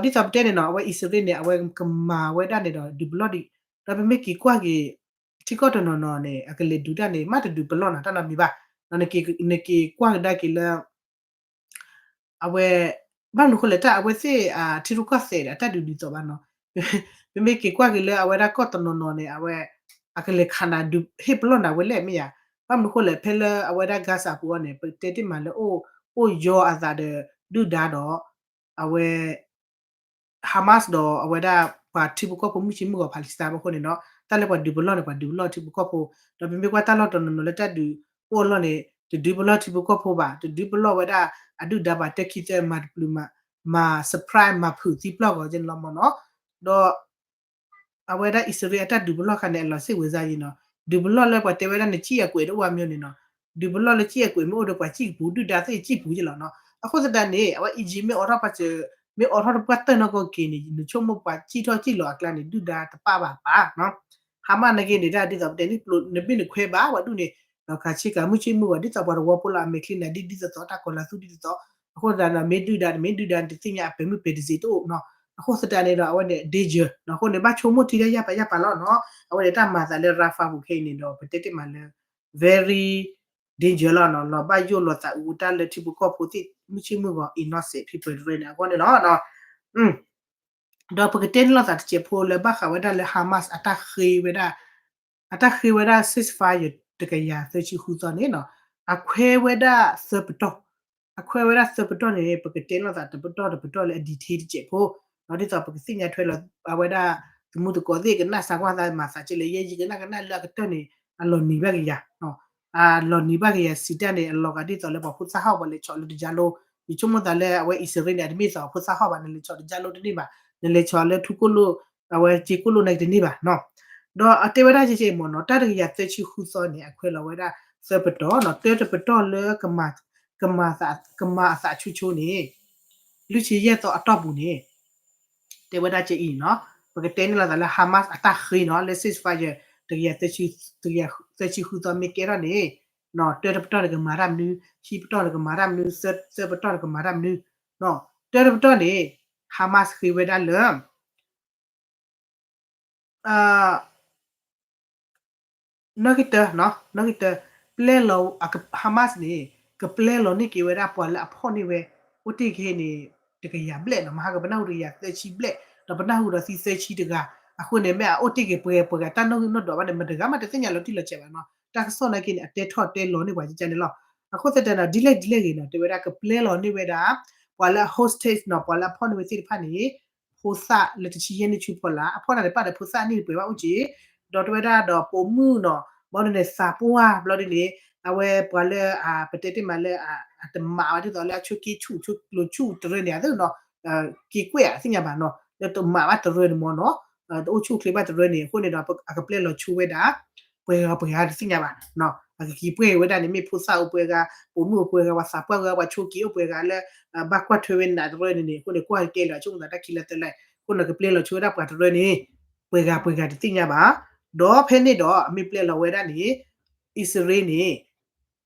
ဒီးဒ်သိးပတဲန့ၣ်နီၤ အဝဲအံၣ်စရ့လးန့ၣ် အဝဲကမၤဝဲဒၣ်န့ၣ်ဒီး ဒုးပလီၢ်ဒံး ဒီးပမ့ၢ်က့ၤကွၢ်က့ၤ ထံကီၢ်တနီၤနီၤန့ၣ် အကလဲၤဒုးတၢ်န့ၣ် မ့ၢ်တဒုးပလီၢ်နီၤ တၢ်နီတမံၤဘၣ်. နက့ၤကွၢ်ကဒါက့ၤလၢ အဝဲ ဘၣ်မနုၤဃိလဲၣ် တၢ်အဝဲသ့ၣ် ထံရူၢ်ကီၢ်သဲးဒီး အတၢ်ဒုးဒ်သိးဘၣ်နီၤ ပမ့ၢ်က့ၤကွၢ်က့ၤလၢအဝဲဒၣ်ကီၢ်တနီၤနီၤန့ၣ် အဝဲ အကလဲၤခးနၤဒုးဟ့ၣ်ပလီၢ်နၤဝဲလဲၣ်မ့ၢ်ဧါ. ဘၣ်မနုၤဃိလဲၣ် ဖဲလၢအဝဲဒၣ် Gaza ပူၤအံၤန့ၣ် ပတဲတ့ၢ်မးလၢ အိၣ်ယီၤအသးဒီး ဒုၣ်ဒါဒီး အဝဲ Hamas ဒီးအဝဲဒၣ်ပှၤထံဖိကီၢ်ဖိမုၢ်ဆ့မုၢ်ဂီၤ Palestine အဃိန့ၣ်နီၤ တၢ်လၢပှၤဒုးပလီၢ်န့ၣ် ပှၤဒုးပလီၢ်ထံဖိကီၢ်ဖိ ဒီးပမ့ၢ်ကွၢ်တၢ်လီၢ်တနီၤနီၤလၢတၢ်ဒုးအိၣ်အလီၢ်န့ၣ် တဒုးပလီၢ်ထံဖိကီၢ်ဖိဘၣ် တဒုးပလီၢ်ဝဲဒၣ်အဒုၣ်ဒါဘၣ် တၢ်ခံသၢမၤတပျုၤမၤ မၤ surprise မၤဖုးသံပျီၢ်ဂီၤကဲန့ၣ်လီၤမ့ၢ်နီၤ. ဒီး အဝဲဒၣ်အံၣ်စရ့လးအတၢ်ဒုးပလီၢ်ခါန့ၣ် အလီၤစ့ၢ်ဝဲၤစၢ်ယံၤနီၤ ဒုးပလီၢ်လၢပှၤတဲဝဲဒၣ်နစံၣ်အကွဲးတအိၣ်အါမ့ၢ်န့ၣ်နီၤ ဒုးပလီၢ်လၢစံၣ်အကွဲးမ့ၢ်အိၣ်ဒီးပှၤစံၣ်ကပူၤ ဒုၣ်ဒါသ့ၣ်စံၣ်ပူၤကဲလီၤနီၤ. အဃိသတးန့ၣ် အဝဲ Egypt မ့ၢ်အိးထီၣ်ပှၤစၢၤ မ့ၢ်အိးထီၣ်တပှၢ်တၢၢ်နီၢ်ကီၢ်က့ၤန့ၣ် နဆိကမိၣ်ပှၤစံၣ်ထီၣ်စံၣ်လီၤအကျါန့ၣ် ဒုၣ်ဒါတပာ်ဘၣ်ပၢ်နီၤ Hamas နာ်က့န့ၣ် ဒ်သိးပတဲန့ၣ် နဘ့ၣ်နခွဲးဘၣ် ပှၤဒူၣ်န့ၣ် ဒီးခးဆ့ကၤမုၢ်ဆ့မုၢ်ဂီၤ ဒ်သိးပှၤတဝီဖိလၢအမဲာ်ချံန့ၣ် ဒ်ဒ်သိးသိး တၢ်ကီၤလၤသူဒ်သိးသိး အဃိသတးဒီး မ့ၢ်ဒုၣ်ဒါ တမ့ၢ်ဒုၣ်ဒါ တသ့ၣ်ညါအပာ်မုၢ်ပာ်တစ့းတအိၣ်နီၤ. အဃိသတးန့ၣ်ဒီး အဝဲန့ၣ် danger နီၤ အဃိန့ၣ် ဘၣ်ဆိကမိၣ်ထံတၢ်ယၢ်ပာ်ယၢ်ပာ်လီၤနီၤ အဝဲန့ၣ်တၢ်မၤသးလၢ Rafah ပူၤခဲအံၤန့ၣ်ဒီး ပတဲတ့ၢ်မးလၢ very danger လီၤနီၤ လီၤဘၣ်ယိၣ်လီၤသးအူတၢ်လၢထံဖိကီၢ်ဖိသ့ၣ် မုၢ်ဆ့မုၢ်ဂီၤ innocent people တရၢန့ၣ် အဂီၢ်န့ၣ်လီၤ. ဒီးပကတဲန့ၢ်လိာ်သးတစဲးဖိလၢဘၣ်ဃးဝဲဒၣ်လၢ Hamas အတၢ်ဃ့ဝဲဒၣ် အတၢ်ဃ့ဝဲဒၣ် ceasefire တကယၤသၢဆံဃုသီန့ၣ်နီၤ အခွဲဝဲဒၣ်သၢပတီၢ် အခွဲဝဲဒၣ်သၢပတီၢ်န့ၣ် ပကတဲလိာ်သးတပတီၢ်တပတီၢ်လၢအ detail တစဲးဖိ ဒီးဒ်သိးပကသ့ၣ်ညါထွဲလီၤ အဝဲဒၣ် သမူသကိးသ့ၣ် ကနၣ်စၢၤကွၢ်သးမၤသးကဲလၢ ယဲယကနၣ်ကနၣ်လၢအကတၢၢ်န့ၣ် အလီၤနံၤဘၣ်ကယၤ အလီၤနံၤဘၣ်ကယၤစံးတၢ်န့ၣ် အလီၤဂာ်ဒ်သိးလၢပှၤဖိသၣ်ဟီၣ်ပှၤလဲၤဆီးလၢတယါလိၤ ယဆိကမိၣ်သးလၢအဝဲအံၣ်စရ့လးန့ၣ် တမ့ၢ်သိးဖိသၣ်ဟီၣ်ဘၣ် နလဲၤဆီးတယါလိၤတန့ၢ်ဘၣ် နလဲၤဆီးလၢထူကိၣ်လိၣ် အဝဲစ့ကိၣ်လိၣ်န့ၣ်တန့ၢ်ဘၣ်နီၤ. ဒီးအတဲဝဲဒၣ်ကဲကဲမ့ၢ်နီၤ တၢ်တကယၤသၢဆံဃုသီန့ၣ် အခွဲးလီၤဝဲဒၣ်သၢပတီၢ်နီၤ တၢတပတီၢ်လၢ ကမၤအသးဆိဆိန့ၣ် လွံၢ်ဆံယဲၢ်သီအတီၢ်ပူၤန့ၣ် တဲဝဲဒၣ်ကဲအံၤနီၤ ပကတဲန့ၢ်လိာ်သးလၢ Hamas အတၢ်ဃ့နီၤ လၢ ceasefire တကယၤ သၢဆံဃုသီမ့ၢ်ကဲထီၣ်န့ၣ် တၢတပတီၢ်န့ၣ်ကမၤတၢ်မနုၤ ခံပတီၢ်န့ၣ်ကမၤတၢ်မနုၤ သၢပတီၢ်န့ၣ်ကမၤတၢ်မနုၤ တၢတပတီၢ်န့ၣ် Hamas ဃ့ဝဲဒၣ်လၢ နီၣ်ဂံၢ်တၢ နီၣ်ဂံၢ်တၢ ပျဲလီၤ Hamas န့ၣ် ကပျဲလီၤန့ၢ်က့ၤဝဲဒၣ်ပှၤလၢအဖီၣ်န့ၢ်ဝဲ အိၣ်တ့ၢ်က့ၤန့ၣ် တကယၤဘျဲၣ်နီၤ မဟါကပနၢ်ဟူတကယၤသၢဆံဘျဲၣ် ဒီးပနၢ်ဟူဒီးသံသၢဆံတဂၤ အဃိန့ၣ် မ့ၢ်အအိၣ်တ့ၢ်က့ၤပှဲၤပှဲၤဂၤ တၢ်နီၣ်ဂံၢ်နီၣ်ဒွးဘၣ်န့ၣ် မတဂၤမးတသ့ၣ်ညါလီၤတံၢ်လီၤဆဲးဘၣ်နီၤ တၢ်ကစီၣ်နာ်က့န့ၣ် အတဲထီၣ်တဲလီၤန့ၢ်ပှၤကကန့ၣ်လီၤ. အဃိသတးဒီး ဒ်လဲၣ်ဒ်လဲၣ်ဂ့ၤနီၤ တဲဝဲဒၣ်ကပျဲလီၤန့ၢ်ဝဲဒၣ် ပှၤလၢအ hostage နီၤ ပှၤလၢအဖီၣ်န့ၢ်ဝဲသ့ၣ်တဖၣ်န့ၣ် ဖိသၣ်လၢတဆံယဲၢ်နံၣ်ဆူဖီလာ် အဖီၣ်တၢ်န့ၣ်ပာ်ဒီးဖိသၣ်အနံၣ်တပှဲၤဘၣ်အိၣ်က့ၤ ဒီးတဲဝဲဒၣ်ဒီးပိာ်မုၣ်နီၤ ဘျီဒ်န့ၣ် သးပှၢ် ဘျီဒ်န့ၣ် အဝဲပှၤလၢ ပတဲတ့ၢ်မးလၢ အတမးဘၣ်ဒ်သိးလၢအဆိးက့ဆူၣ် ဆိးကျိၤဆူၣ်တရၢန့ၣ် အသ့ၣ်နီၤ က့ၤကွဲးအသ့ၣ်ညါဘၣ်နီၤ လၢတမးဘၣ်တရၢန့ၣ်မ့ၢ်နီၤ တအိၣ်ဆူၣ်အိၣ်ချ့ဘၣ်တရၢန့ၣ် အဃိန့ၣ်ဒီး အကပျဲလီၤဆိဝဲဒၣ် ပှဲၤဂၤပှဲၤဂၤတသ့ၣ်ညါဘၣ် အကက့ၤပှဲၤဝဲဒၣ်န့ၣ် မ့ၢ်ဖိသၣ်အိၣ်ပှဲၤဂၤ ပိာ်မုၣ်အိၣ်ပှဲၤဂၤ ပှၤသးပှၢ်ဂၤ ပှၤဆိးက့အိၣ်ပှဲၤဂၤလၢ ဘၣ်ကွၢ်ထွဲဝဲနးတရၢန့ၣ်န့ၣ် အဃိန့ၣ် ကွၢ်ကဲလီၤဆိကမိၣ်သးတၢ်ခံလၢာ်သၢလၢာ် အဃိန့ၣ် ကပျဲလီၤဆိဝဲဒၣ်ပှၤတရၢန့ၣ် ပှဲၤဂၤပှဲၤဂၤတသ့ၣ်ညါဘၣ် ဒီးဖဲန့ၣ်ဒီး အမ့ၢ်ပျဲလီၤဝဲဒၣ်န့ၣ် အံၣ်စရ့လးန့ၣ်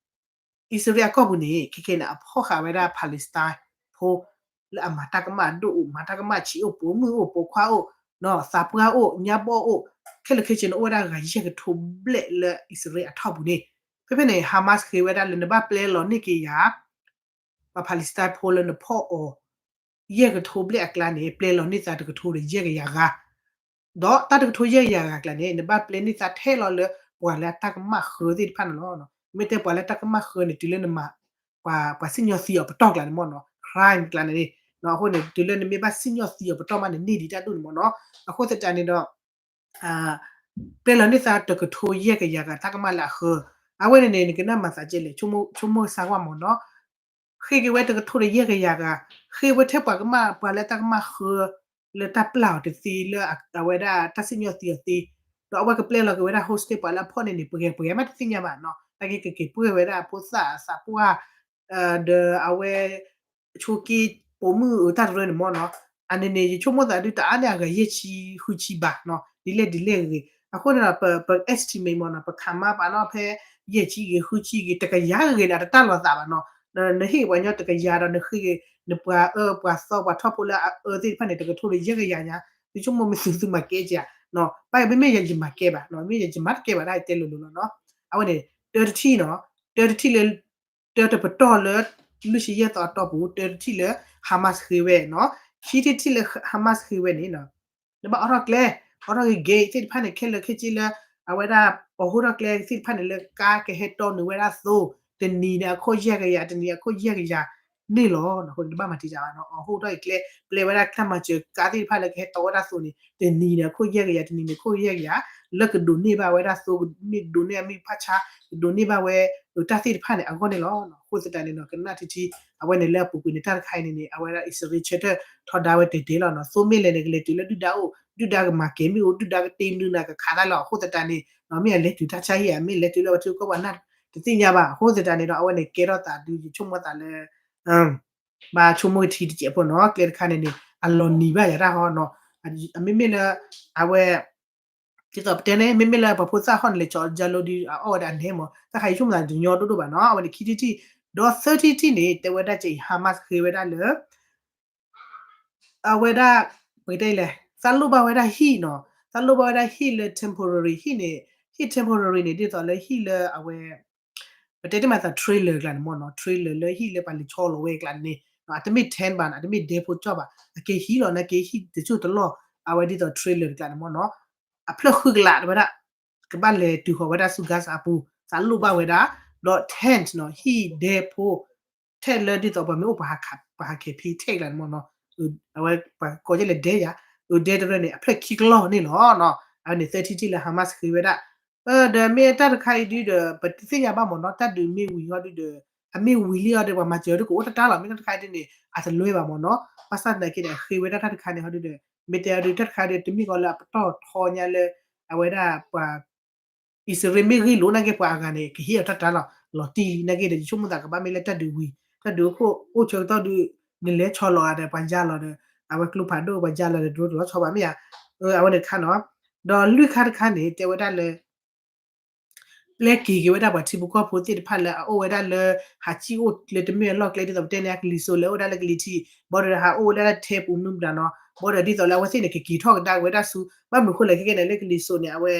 အံၣ်စရ့လးအကီၢ်ပူၤန့ၣ် ခဲခဲန့ၣ် အဖီၣ်ဃာ်ဝဲဒၣ် Palestine ဖိ လၢအမၤတၢ်ကမၣ်ဒိၣ်အိၣ် မၤတၢ်ကမၣ်ဆံးအိၣ် ပိာ်မုၣ်အိၣ် ပိာ်ခွါအိၣ် သးပှၢ်အိၣ် ညါဘီၣ်အိၣ် ခဲလၢာ်ခဲဆ့န့ၣ် အိၣ်ဝဲဒၣ်ဂၤယဲၢ်ကထိဘျဲၣ်လၢအံၣ်စရ့လးအထီၣ်ပူၤန့ၣ် ဖဲဖဲန့ၣ် Hamas ဃ့ဝဲဒၣ်လၢနဘၣ်ပျဲလီၤန့ၢ်က့ၤယၤ ပှၤ Palestine ဖိလၢနဖီၣ်အီၤ ယဲၢ်ကထိဘျဲၣ်အကျါန့ၣ် ပျဲလီၤန့ၢ်သးတကထိဒီးယဲၢ်ကယၤဂၤ ဒီးတၢ်တကထိယဲၢ်ကယၤဂၤအကျါန့ၣ် နဘၣ်ပျဲန့ၢ်သးထဲလီၤလၢ ပှၤလၢအတၢ်ကမၣ်ဃၢသ့ၣ်တဖၣ်န့ၣ်လီၤ. မ့ၢ်တဲပှၤလၢတၢ်ကမၣ်ဃၢန့ၣ် တုၤလၢနမၤ ပှၤ ပှၤစံၣ်ညီၣ်သံအီၤပတီၢ်ကျါန့ၣ်မ့ၢ်နီၤ crime ကျါန့ၣ်န့ၣ် အဃိန့ၣ် တုၤလၢနမ့ၢ်ဘၣ်စံၣ်ညီၣ်သံအီၤပတီၢ်မးန့ၣ် န့ၢ်ဒံးတၢ်ဒိၣ်န့ၣ်မ့ၢ်နီၤ အဃိသတးန့ၣ်ဒီး ပျဲလီၤန့ၢ်သးတကထိယဲၢ်ကယၤဂၤတၢ်ကမၣ်လၢအဃၢ အဝဲန့ၣ်န့ၣ် နကနၣ်မၤသးကဲလဲၣ် ဆိကမိၣ်စၢ်ကွၢ်မ့ၢ်နီၤ ဃ့က့ၤဝဲတကထိဒီးယဲၢ်ကယၤဂၤ ဃ့ဝဲထဲပှၤကမၣ် ပှၤလၢတၢ်ကမၣ်ဃၢ လၢတၢ်ပျၢ်အီၤတသ့ လၢအဝဲဒၣ်တၢ်စံၣ်ညီၣ်သံအီၤသ့ ဒီးအဝဲကပျဲလီၤက့ၤဝဲဒၣ် hostage ပှၤလၢအဖီၣ်န့ၢ်န့ၣ် ပှဲၤပှဲၤမးတသ့ၣ်ညါဘၣ်နီၤ တၢ်က့ၤကက့ၤပှဲၤဝဲဒၣ်ဖိသၣ်သးပှၢ် ဒီးအဝဲ ဆိးက့ ပိာ်မုၣ်အတၢ်တရၢန့ၣ်မ့ၢ်နီၤ အန့ၣ်န့ၣ် ယဆိကမိၣ်သးဒုးတအါန့ၢ်အဂၤယဲၢ်ဆံဃုဆံဘၣ်နီၤ ဒ်လဲၣ်ဒ်လဲၣ်ဂ့ၤ အဃိန့ၣ်ဒီး ပ ပ estimate မ့ၢ်နီၤ ပခးမါပာ်နီၤဖဲ ယဲၢ်ဆံဂ့ၤ ဃုဆံဂ့ၤ တကယၤဂ့ၤန့ၣ် အတတၢ်လီၤသးဘၣ်နီၤ. နဟ့ၣ်ပှၤညီတကယၤဒီး နဃ့ နပှၤအၢပှၤသီပှၤထီၣ်ဖိလၢအအၢသ့ၣ်တဖၣ်န့ၣ် တကထိဒီးယဲၢ်ကယၤညါ, သုဆိကမိၣ်မ့ၢ်သုသုမၤကဲဧါနီၤ, ဘၣ်မ့မ့ၢ်ယဲယမၤကဲဘၣ်နီၤ, မ့ၢ်ယဲယမၤတကဲဘၣ်ဒၣ်တဲလိၤလိၤလီၤနီၤ. အဝဲန့ၣ် တၢတထံၣ်နီၤ, တၢတထံၣ်လၢ တၢတပတီၢ်လၢ လွံၢ်ဆံယဲၢ်သီအတီၢ်ပူၤ တၢတထံၣ်လၢ Hamas ဃ့ဝဲနီၤ, ခံထံၣ်တထံၣ်လၢ Hamas ဃ့ဝဲန့ၣ်နီၤ နဘၣ်အိးထီၣ်ကျဲ, အိးထီၣ်က့ၤ gate သ့ၣ်တဖၣ်န့ၣ် ခဲလၢာ်ခဲဆ့လၢ အဝဲဒၣ် အိးထီၣ်ကျဲသ့ၣ်တဖၣ်န့ၣ်လၢကါကဟဲတီနုာ်ဝဲဒၣ်သိ, တနံၤန့ၣ်အခိၣ်ယဲၢ်ကယၤ တနံၤအခိၣ်ယဲၢ်ကယၤန့ၣ်လီၤ. အဃိန့ၣ်တဘၣ်မၤတံာ်တာ်ဘၣ်နီၤ, အိးထီၣ်အံၤကျဲ ပျဲဝဲဒၣ်တၢ်မၤစၢၤကါသ့ၣ်တဖၣ်လၢကဟဲတီဝဲဒၣ်သိန့ၣ် တနံၤန့ၣ်အခိၣ်ယဲၢ်ကယၤ တနံၤန့ၣ်အခိၣ်ယဲၢ်ကယၤ လၢကဒိးန့ၢ်ဘၣ်ဝဲဒၣ်သိ မ့ၢ်ကဒိးန့ၢ်အမ့ၢ်ဖၣ်ဆါ ကဒိးန့ၢ်ဘၣ်ဝဲ တၢ်သ့ၣ်တဖၣ်န့ၣ် အဂီၢ်န့ၣ်လီၤ. အဃိသတးန့ၣ်နီၤ ကနၣ်ထံထံ အဝဲန့ၣ်လၢအပူၤကွံာ်န့ၣ် တၢ်တခါအံၤန့ၣ်န့ၣ် အဝဲဒၣ်အံၣ်စရ့လးဆၢထၢၣ်ထီဒါဝဲတ့ၢ်တ့ၢ်လီၤနီၤ, သိမ့ၢ်လဲၣ်န့ၣ် ကလဲၤတုၤလၢဒုၣ်ဒါအိၣ် ဒုၣ်ဒါကမၤကဲၤမ့ၣ်အူ ဒုၣ်ဒါကတ့နုာ်နၤကခးတၢ်လီၤ. အဃိသတးန့ၣ် မ့ၢ်အလဲၤတုၤတၢ်ဆါဟံၣ်ဧါ မ့ၢ်လဲၤတုၤလၢပှၤထံကီၢ်ပှၤနၢ်တသ့ၣ်ညါဘၣ်. အဃိသတးန့ၣ်ဒီး အဝဲန့ၣ်ကဲထီၣ်သးဒုးယဆိကမိၣ်သးလၢ ဘၣ်ဆိကမိၣ်ကထံတစဲးဖိနီၤ, ကျဲတခါန့ၣ်န့ၣ် အလီၤနံၤဘၣ်ယၤတၢ်ဟီနီၤ, အမ့မ့ၢ်လၢ အဝဲ ဒ်သိးပတဲန့ၣ် မ့မ့ၢ်လၢပှၤဖိသၣ်ဟီၣ်န့ၣ် လဲၤကၠီၤယၤလိဒုး အအီၣ်ဝဲဒၣ်အနဲမး, တၢ်ခါယဆိကမိၣ်သးတညီဒိၣ်ဒိၣ်ဘၣ်နီၤ. အဝဲန့ၣ်ခံထံၣ်ထံၣ် ဒီးသၢထံၣ်ထံၣ်န့ၣ် တဲဝဲဒၣ်ကဲအံၤ Hamas ဃ့ဝဲဒၣ်လၢ အဝဲဒၣ် ပကတဲလဲၣ် သးလိၣ်ဘၣ်ဝဲဒၣ်ဟံၣ်နီၤ, သးလိၣ်ဘၣ်ဝဲဒၣ်ဟံၣ်လၢ temporary ဟံၣ်န့ၣ် ဟံၣ် temporary န့ၣ် ဒ်သိးလၢဟံၣ်လၢအဝဲ ပတဲတ့ၢ်မးသး trailer ကျါန့ၣ်မ့ၢ်နီၤ, trailer လၢဟံၣ်လၢပှၤလဲၤဆီလီၤဝဲကျါန့ၣ် အတမ့ၢ် tent ဘၣ်နီၤ, အတမ့ၢ်ဒဲဖိကၠီၣ်ဘၣ်, အကဲဟံၣ်လီၤ နာ်က့ဟံၣ်တစိၢ်တလီၢ်, အဝဲဒ်သိး trailer တကျါန့ၣ်မ့ၢ်နီၤ, အဖျၢၣ်ဃုကလးဝဲဒၣ် ကဘၣ်လဲၤတုၤဃီၤဝဲဒၣ်ဆူ Gaza အပူၤ, သးလိၣ်ဘၣ်ဝဲဒၣ်, ဒီး tent နီၤ, ဟံၣ်ဒဲဖိ ထဲလၢဒ်သိးပှၤမ့ၢ်အိၣ်ပှၤဟးခးဖံးထဲကျါန့ၣ်မ့ၢ်နီၤ, အဝဲပှၤကိးယဲၢ်လဲၤဒဲယၤ, အဒဲတရၢန့ၣ် အဖျၢၣ်ခံကလီၢ်န့ၣ်လီၤနီၤ. အဝဲန့ၣ် သၢထံၣ်ထံၣ်လၢ Hamas ဃ့ဝဲဒၣ်, ဒီးမ့ၢ်တၢ်တခါအံၤဒုဒီး ပတသ့ၣ်ညါဘၣ်မ့ၢ်နီၤ, တၢ်ဒုးမ့ၢ်ဝံၤဟီဒုဒီး အမ့ၢ်ဝံၤလံအီၤဒီး ပှၤမၤစၢၤဒုကအိၣ်တၢ်တၢ်လီၤ, မ့ၢ်တၢ်တခါအံၤဒုန့ၣ် အတလွဲဘၣ်မ့ၢ်နီၤ. ဘၣ်ဆၣ်သနာ်က့ဒီး အဃ့ဝဲဒၣ်တၢ်တခါန့ၣ်ဟီဒုဒီး မ့ၢ်တဲအီၤဒု တၢ်တခါဒု တမ့ၢ်ကီးလၢအပတီၢ်ထီညါလၢ အဝဲဒၣ်ပှၤ အံၣ်စရ့လးမ့ၢ်ဂ့ၢ်လိာ်နာ်က့ ပှၤအဂၤန့ၣ် ကဟ့ၣ်အီၤတၢ်တၢ်လီၤ လီၤတံၢ်လံနာ်က့ဒီး ယဆိကမိၣ်သးကဘၣ်မ့ၢ်လၢတၢ်ဒုးဝံၤ တၢ်ဒုးအိၣ်ခိၣ်အိၣ်ဆၢကတီၢ်ဒု နလဲၤဆီလီၤဂၤဒီး ပှၤယါလီၤဒီး အဝဲကျိဖးဒိၣ် ပှၤယါလီၤဒီး တလိၣ်တလီၤဆီဘၣ်မ့ၢ်ဧါ. အဝဲန့ၣ်တခါနီၤ, ဒီးလွံၢ်ခါတခါန့ၣ် တဲဝဲဒၣ်လၢ ပျဲက့ၤက့ၤဝဲဒၣ်ပှၤထံဖိကီၢ်ဖိသ့ၣ်တဖၣ်လၢအအိၣ်ဝဲဒၣ်လၢ ဟးစံၣ်အိၣ်လၢတမ့ၢ်အလီၢ်ကျဲ ဒ်သိးပတဲန့ၣ် အကလံၤစိးလဲၤအိၣ်ဝဲဒၣ်လၢကလံၤထံး ဘၣ်ဒီးဟးအိၣ်ဝဲဒၣ်လၢထဲပူၤမုၢ်မတၤနီၤ ဘၣ်ဒီးဒ်သိးလၢအဝဲသ့ၣ်န့ၣ် ကက့ၤထီၣ်ကဒါက့ၤဝဲဒၣ်ဆူ ဘၣ်မနုၤဃိလဲၣ်ခဲကဲန့ၣ် လၢကလံၤစိးန့ၣ် အဝဲ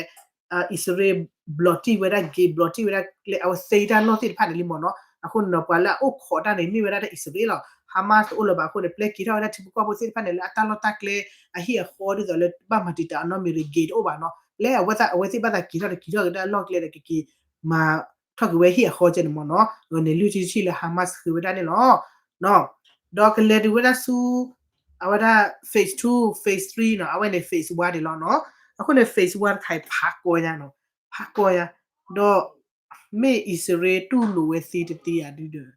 အံၣ်စရ့လး block တံၢ်ဝဲဒၣ် gate block တံၢ်ဝဲဒၣ်ကျဲ အဝဲသ့တၢ်လီၢ်သ့ၣ်တဖၣ်န့ၣ်လံမ့ၢ်နီၤ. အဃိန့ၣ်ဒီး ပှၤလၢအအိၣ်ခိးတၢ်န့ၣ် မ့ၢ်ဝဲဒၣ်တၢ်အံၣ်စရ့လးလီၤ. Hamas တအိၣ်လၢၤဘၣ်အဃိန့ၣ် ပျဲက့ၤထီၣ်ဝဲဒၣ်ထံဖိကီၢ်ဖိသ့ၣ်တဖၣ်န့ၣ် လၢအတၢ်လီၢ်တၢ်ကျဲ အဟံၣ်အဃီဒ်သိးလၢဘၣ်မၤတံာ်တာ်အနီၢ်မ့ၢ်ဂ့ၤ gate တအိၣ်ဘၣ်နီၤ. လၢအဝဲသ့ၣ်ဘၣ်သးက့ၤထီၣ်ဒီးက့ၤထီၣ်က့ၤဒၣ်အလီၢ်ကျဲဒီးကက့ၤမၤထီၣ်က့ၤဝဲဟံၣ်အဃီကဲန့ၣ်မ့ၢ်နီၤ. န့ၣ်လွံၢ်ထံၣ်တထံၣ်လၢ Hamas ဃ့ဝဲဒၣ်န့ၣ်လီၤ. ဒီးကလဲၤတုၤဝဲဒၣ်ဆူ အဝဲဒၣ် phase two phase three နီၤ အဝဲန့ၣ် phase one န့ၣ်လီၤနီၤ. အဃိန့ၣ် phase one တခါအံၤ ဖးကီညါနီၤ ဖးကီညါ ဒီး မ့ၢ်အံၣ်စရ့လးတူၢ်လိာ်ဝဲသ့တသ့ဧါဒုဒီး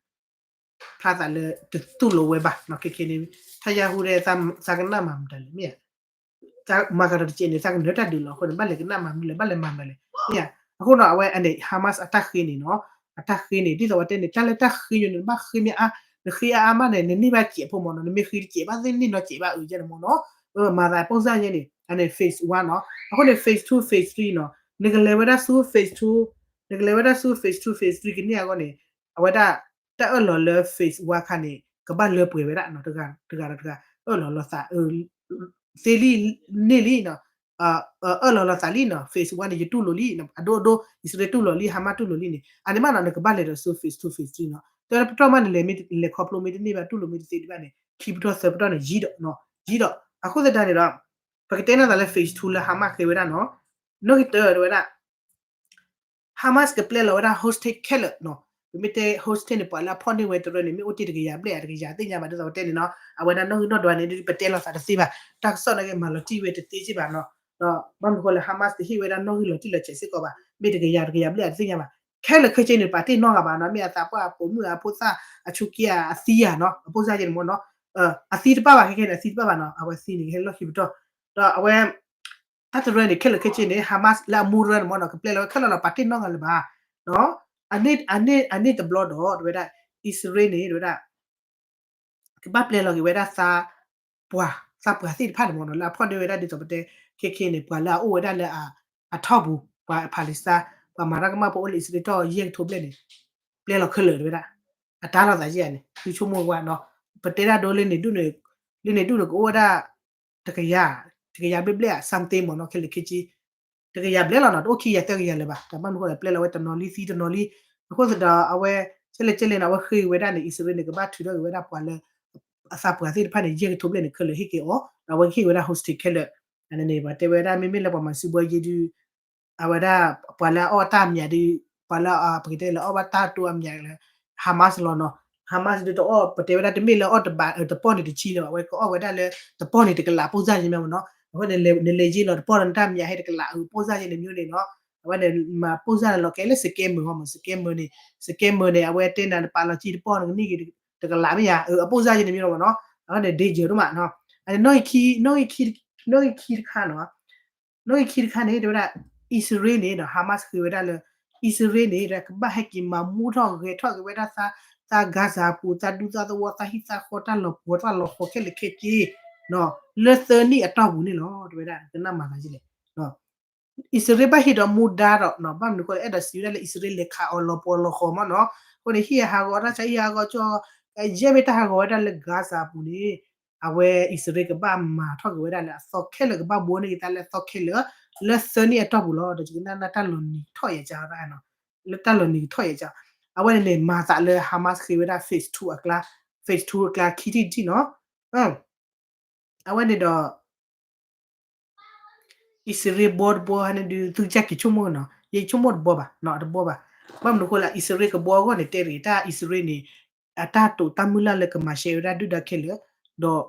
ဖျါသးလၢတတူၢ်လိာ်ဝဲဘၣ်နီၤ. ခဲခဲန့ၣ် ထါယါဟူဒီး သးကနၣ်မၤမတၤလဲၣ်မ့ၢ်ဧါ မၤကဒီးတကဲးန့ၣ် သးကနၢၤတၢ်ဒုးလီၤ. အဃိန့ၣ် ဘၣ်လဲၤကနၣ်မၤမနုၤလဲၣ် ဘၣ်လဲၤမၤမတၤလဲၣ်မ့ၢ်ဧါ. အဃိနီၤ အဝဲန့ၣ် Hamas အတၢ်ဃ့န့ၣ်နီၤ အတၢ်ဃ့န့ၣ် ဒ်သိးပတဲန့ၣ် တၢ်လၢတၢ်ဃ့ညိန့ၣ် နဘၣ်ဃ့မ့ၢ်အါ နဃ့အါအါမးန့ၣ် နန့ၢ်ဘၣ်စဲးဖိမ့ၢ်နီၤ. နမ့ၢ်ဃ့တစဲးဘၣ်သ့ၣ်န့ၢ်နီၤစဲးဘၣ်အုးကဲန့ၣ်မ့ၢ်နီၤ. မၤသးပိၢ်စၢ်ယဲန့ၣ် အန့ၣ် phase one နီၤ. အဃိန့ၣ် phase two phase three နီၤ နကလဲၤဝဲဒၣ်ဆူ phase two နကလဲၤဝဲဒၣ်ဆူ phase two phase three ကန့ၢ်အဂီၢ်န့ၣ် အဝဲဒၣ် တၢ်အၢၣ်လီၤလၢ phase one ခါန့ၣ် ကဘၣ်လၢပှဲၤဝဲဒၣ်နီၤ တဂၤတဂၤ အၢၣ်လီၤလီၤသး သ့လံ န့ၢ်လံနီၤ အၢၣ်လီၤလီၤသးလံနီၤ phase one န့ၣ် ယတူၢ်လိာ်လံ အဒိအဒိ အံၣ်စရ့လးတူၢ်လိာ်လံ Hamas တူၢ်လိာ်လံန့ၣ် အန့ၣ်မးနီၤ နကဘၣ်လဲၤဒီးဆူ phase two phase three နီၤ. တၢ်ပတီၢ်မးနလဲၤမ့ၢ်လဲၤခီဖျိမ့ၢ်တန့ၢ်ဘၣ် တူၢ်လိာ်မ့ၢ်တသ့ဒံးဘၣ်န့ၣ် ခံပတီၢ်သၢပတီၢ်န့ၣ် ယံၤဒီး ယံၤဒီး အဃိသတးန့ၣ်ဒီး ပကတဲနီၢ်သးလၢ phase two လၢ Hamas ဃ့ဝဲဒၣ်နီၤ နီၣ်ဂံၢ်တၢတဲဝဲဒၣ် Hamas ကပျဲလီၤဝဲဒၣ် hostage ခဲလၢာ်နီၤ. ပမ့ၢ်တဲ hostage န့ၣ် ပှၤလၢအဖီၣ်န့ၢ်ဝဲတရၢန့ၣ် မ့ၢ်အိၣ်တ့ၢ်တကယၤဘျဲၣ်ဧါ တကယၤသ့ၣ်ညါဘၣ် ဒ်သိးပတဲန့ၣ်နီၤ အဝဲဒၣ်နီၣ်ဂံၢ်နီၣ်ဒွးန့ၣ် ပတဲလိာ်သးတသ့ဘၣ် တၢ်ကစီၣ်နာ်က့ မၤလီၤတံၢ်ဝဲတသ့စ့ၢ်ဘၣ်နီၤ. ဒီးဘၣ်မနုၤဃိလၢ Hamas တဟ့ၣ်ဝဲဒၣ်နီၣ်ဂံၢ်လီၤတံၢ်လီၤဆဲးစ့ၢ်ကီးဘၣ် မ့ၢ်တကယၤတကယၤဘျဲၣ်ဧါတသ့ၣ်ညါဘၣ် ခဲလၢာ်ခဲဆ့န့ၣ် ပာ်တ့ၢ်နီတဂၤဘၣ်နီၤ မ့ၢ်အသးပှၢ်အပိာ်မုၣ်အဖိသၣ်အဆူက့အသံဧါနီၤ အပိၢ်စၢ်ယဲန့ၣ်မ့ၢ်နီၤ အသံတပၣ်ဘၣ် ခဲခဲန့ၣ် အသံတပၣ်ဘၣ်နီၤ အဝဲသံန့ၣ် ကဟဲလီၢ်ခံပတီၢ် ဒီးအဝဲ တၢ်တရၢန့ၣ် ခဲလၢာ်ခဲဆ့န့ၣ် Hamas လၢအမူတရၢန့ၣ်မ့ၢ်နီၤ ကပျဲလီၤဝဲခဲလၢာ်လီၤ ပာ်တ့ၢ်နီတဂၤလၢၤဘၣ် အန့ၣ်တဘျီဒီး တဝဲဒၣ် အံၣ်စရ့လးန့ၣ် တဝဲဒၣ် ကဘၣ်ပျဲလီၤက့ၤဝဲဒၣ်သးပှၢ် သးပှၢ်သ့ၣ်တဖၣ်န့ၣ်မ့ၢ်နီၤ လၢအဖီၣ်န့ၢ်ဝဲဒၣ်ဒ်သိးပတဲ ခဲခဲန့ၣ် ပှၤလၢအအိၣ်ဝဲဒၣ်လၢအ အထီၣ်ပူၤ ပှၤ Palestine ပှၤမၤတၢ်ကမၣ်ဖိအိၣ်လၢအံၣ်စရ့လးတီၢ်ယဲၢ်ကထိဘျဲၣ်န့ၣ် ပျဲလီၤခဲလၢာ်တဝဲဒၣ် အတၢ်လီၤသးယဲၢ်န့ၣ် သုဆိကမိၣ်ကွၢ်နီၤ ပတဲဒၣ်ဒိလၢန့ၣ်ဒူၣ်န့ၣ် လၢန့ၣ်ဒူၣ်န့ၣ် ကအိၣ်ဝဲဒၣ် တကယၤ တကယၤဘျဲၣ်ဘျဲၣ်ဧါ something မ့ၢ်နီၤ ခဲလၢာ်ခဲဆ့ တကယၤဘျဲၣ်လီၤနီၤ တအိၣ်ခံကယၤသၢကယၤလၢၤဘၣ် တၢ်ဘၣ်မနုၤဃိလဲၣ် ပျဲလီၤဝဲတနီၤလံသံတနီၤလံ အဃိသတးဒီးအဝဲ ကဲလဲၣ်ကဲလဲၣ်န့ၣ် အဝဲဃ့ဝဲဒၣ်န့ၣ် အံၣ်စရ့လးန့ၣ် ကဘၣ်ထုးထီၣ်က့ၤဝဲဒၣ်ပှၤလၢ အသးပှၢ်သ့ၣ်တဖၣ်န့ၣ် ယဲၢ်ကထိဘျဲၣ်န့ၣ် ခဲလၢာ်ဟ့ၣ်က့ၤအီၤ ဒီးအဝဲကဟ့ၣ်ဝဲဒၣ် hostage ခဲလၢာ် န့ၣ် ပှၤတဲဝဲဒၣ်မ့မ့ၢ်လၢပှၤမၤစုဘီယ့ဒုး အဝဲဒၣ် ပှၤလၢအအီၣ်တၢ်အမျးဒုး ပှၤလၢပကတဲလၢအီၣ်ဘၣ်တၢ်တိၢ်အမျးလၢ Hamas လီၤနီၤ Hamas ဒုးတအီၣ် ပတဲဝဲဒၣ်တမ့ၢ်လၢအီၣ်တဘး တပီၢ်န့ၣ်တဆံလၢၤဘၣ် အဝဲကအီၣ်ဝဲဒၣ်လၢ တပီၢ်န့ၣ်တကလး ပိၢ်စၢ်ယဲၢ်မ့ၢ်နီၤ အဃိန့ၣ် နလဲၤယ့ၢ်လီၤတပီၢ်လၢနတၢ်မျးဟဲတကလး ပိၢ်စၢ်ယဲၢ်န့ၣ်မ့ၢ်န့ၣ်နီၤ အဝဲန့ၣ် မၤပိၢ်စၢ်လီၤကဲလၢ scammer ဟီမး scammer န့ၣ် scammer န့ၣ် အဝဲတဲနၤနပာ်လီၤက့ၤတပီၢ်နကနံၣ်က့ၤတကလးမ့ၢ်ဧါ အပိၢ်စၢ်ယဲၢ်န့ၣ်မ့ၢ်နီၤ အဝဲန့ၣ် danger ဒိၣ်မးနီၤ အန့ၣ် နီၣ်ဂံၢ်ခံ နီၣ်ဂံၢ်ခံတခါနီၤ နီၣ်ဂံၢ်ခံတခါန့ၣ် တဲဝဲဒၣ် အံၣ်စရ့လးန့ၣ်ဒီး Hamas ဃ့ဝဲဒၣ်လၢ အံၣ်စရ့လးန့ၣ် ကဘၣ်ဟဲက့ၤမၤမူထီၣ်ဂဲၤထီၣ်က့ၤဝဲဒၣ် သး Gaza ပူၤ သးဒူသးသဝီ သးဟံၣ်သးဃီ တၢ်လီၤပှီၤတၢ်လီၤဃီခဲလၢာ်ခဲဆ့ လၢသၢနံၣ်အတီၢ်ပူၤန့ၣ်လီၤ တဲဝဲဒၣ် ကနၣ်မၤသးဒ်လဲၣ် အံၣ်စရ့လးဘၣ်ဟ့ၣ်ဒီးမူဒါဒီး ဘၣ်မနုၤဃိလဲၣ် အဲၣ်ဒိးစံးဝဲဒၣ်လၢအံၣ်စရ့လးလဲၤခးအီၤလီၤပှီၤလီၤဃီမ့ၢ်နီၤ အဃိန့ၣ် ဟံၣ်အဟးဂီၤတၢ်ဆါဟံၣ်ဟးဂီၤကၠီ ယဲၢ်မ့ၢ်တၢ်ဟးဂီၤဝဲဒၣ်လၢ Gaza ပူၤန့ၣ် အဝဲအံၣ်စရ့လးကဘၣ်မၤထီၣ်က့ၤဝဲဒၣ်လၢအသီခဲလၢာ် ကဘၣ်ဘှီန့ၢ်က့ၤတၢ်လၢအသီခဲလၢာ် လၢသၢနံၣ်အတီၢ်ပူၤလီၤ ဒီးယကနၣ်နၢ်တၢ်လီၤနံၤကထီၣ်ယဲၢ်ကါ လၢတၢ်လီၤနံၤကထီၣ်ယဲၢ်ကါ အဝဲန့ၣ်န့ၣ် မၤသးလၢ Hamas ဃ့ဝဲဒၣ် phase two အကျါ phase two အကျါခံထံၣ်တထံၣ်နီၤ အဝဲန့ၣ်ဒီး အံၣ်စရ့လးဘှီတဘှီန့ၣ်ဒုး သုကစၢ်က့ၤဆိကမိၣ်နီၤ ယဆိကမိၣ်တဘှီဘၣ်နီၤ တဘှီဘၣ် ဘၣ်မနုၤဃိလၢ အံၣ်စရ့လးကဘှီအဂီၢ်န့ၣ် တဲတဂ့ၤ တၢ်အံၣ်စရ့လးန့ၣ် အတၢ်တိာ်တၢ်မုၢ်လၢ်လၢကမၤရှဲဝဲဒၣ်ဒုၣ်ဒါခဲလၢာ် ဒီး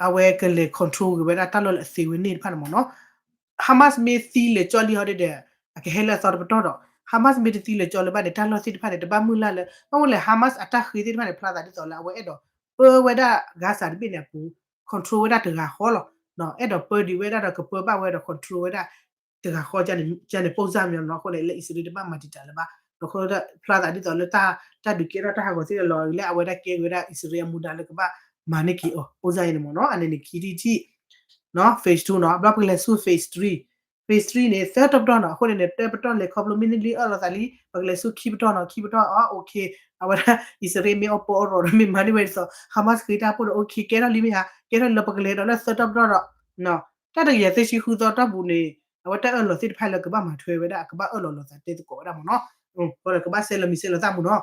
အဝဲကလဲၤ control က့ၤဝဲဒၣ်တၢ်လီၢ်လၢအသ့ဝဲန့ၣ်တဖၣ်န့ၣ်မ့ၢ်နီၤ Hamas မ့ၢ်သံလၢာ်ကၠီလံဟီဒ်ဒီး အကဟဲလၢအသီတပတီၢ်ဒီး Hamas မ့ၢ်တသံလၢာ်ကၠီလၢၤဘၣ်န့ၣ် တၢ်လီၢ်သ့ၣ်တဖၣ်န့ၣ် တဘၣ်မုၢ်လၢ်လၢ ဘၣ်မနုၤလဲၣ် Hamas အတၢ်ဃ့သ့ၣ်တဖၣ်န့ၣ် ဖျါသးဒ်သိးလၢအဝဲအဲၣ်ဒိး ပၢဝဲဒၣ် Gaza တဘ့ၣ်န့ၣ်အပူၤ control ဝဲဒၣ်တဂၤဃီလီၤ အဲၣ်ဒိးပၢဒံးဝဲဒၣ်ဒီးကပၢဘၣ်ဝဲဒီး control ဝဲဒၣ် တဂၤဃီန့ၣ် ပိၢ်စၢ်မ့ၢ်နီၤ အဃိန့ၣ် လၢအံၣ်စရ့လးတဘၣ်မၤတံာ်တာ်လၢၤဘၣ် ဒီးဖျါသးဒ်သိးလၢ တၢ်ဒုးကဲထီၣ်တၢ်ဟးဂီၤသ့ၣ်လီၤလၢအဝဲဒၣ်ကဲဝဲဒၣ်အံၣ်စရ့လးအမူဒါလၢကဘၣ်မၤန့ၢ်က့ၤအီၤ ပိၢ်စၢ်အံၤန့ၣ်မ့ၢ်နီၤ အန့ၣ်န့ၣ်ခံထံၣ်တထံၣ် phase two နီၤ ဘျီပကလဲၤဆူ phase three phase three န့ၣ် သၢပတီၢ်နီၤ အဃိန့ၣ်န့ၣ် တၢပတီၢ်လဲၤခီဖျိမ့ၢ်န့ၢ်လံအၢၣ်လီၤသးလံ ပကလဲၤဆူခံပတီၢ်နီၤ ခံပတီၢ်အီၤ okay အဝဲဒၣ် အံၣ်စရ့လးမ့ၢ်အီၣ်ပီအီၣ်ရီၤဒီးမ့ၢ်မၤန့ၢ်ဝဲဒ်သိး Hamas ဃ့တၢ်ဖိဒီး okay ကဲထီၣ်လံမ့ၢ်ဧါ ကဲထီၣ်လံလီၤ ပကလဲၤဒီးလၢသၢပတီၢ်ဒီး တၢ်တကယၤသၢဆံဃုသီတီၢ်ပူၤန့ၣ် အဝဲတၢ်အၢၣ်လီၤသ့ၣ်တဖၣ်လၢကဘၣ်မၤထွဲဝဲဒၣ် ကဘၣ်အၢၣ်လီၤလိာ်သးတဲသကိးဝဲဒၣ်မ့ၢ်နီၤ ကဘၣ်စဲလီၤမံၤစဲလီၤသၣ်မ့ၢ်နီၤ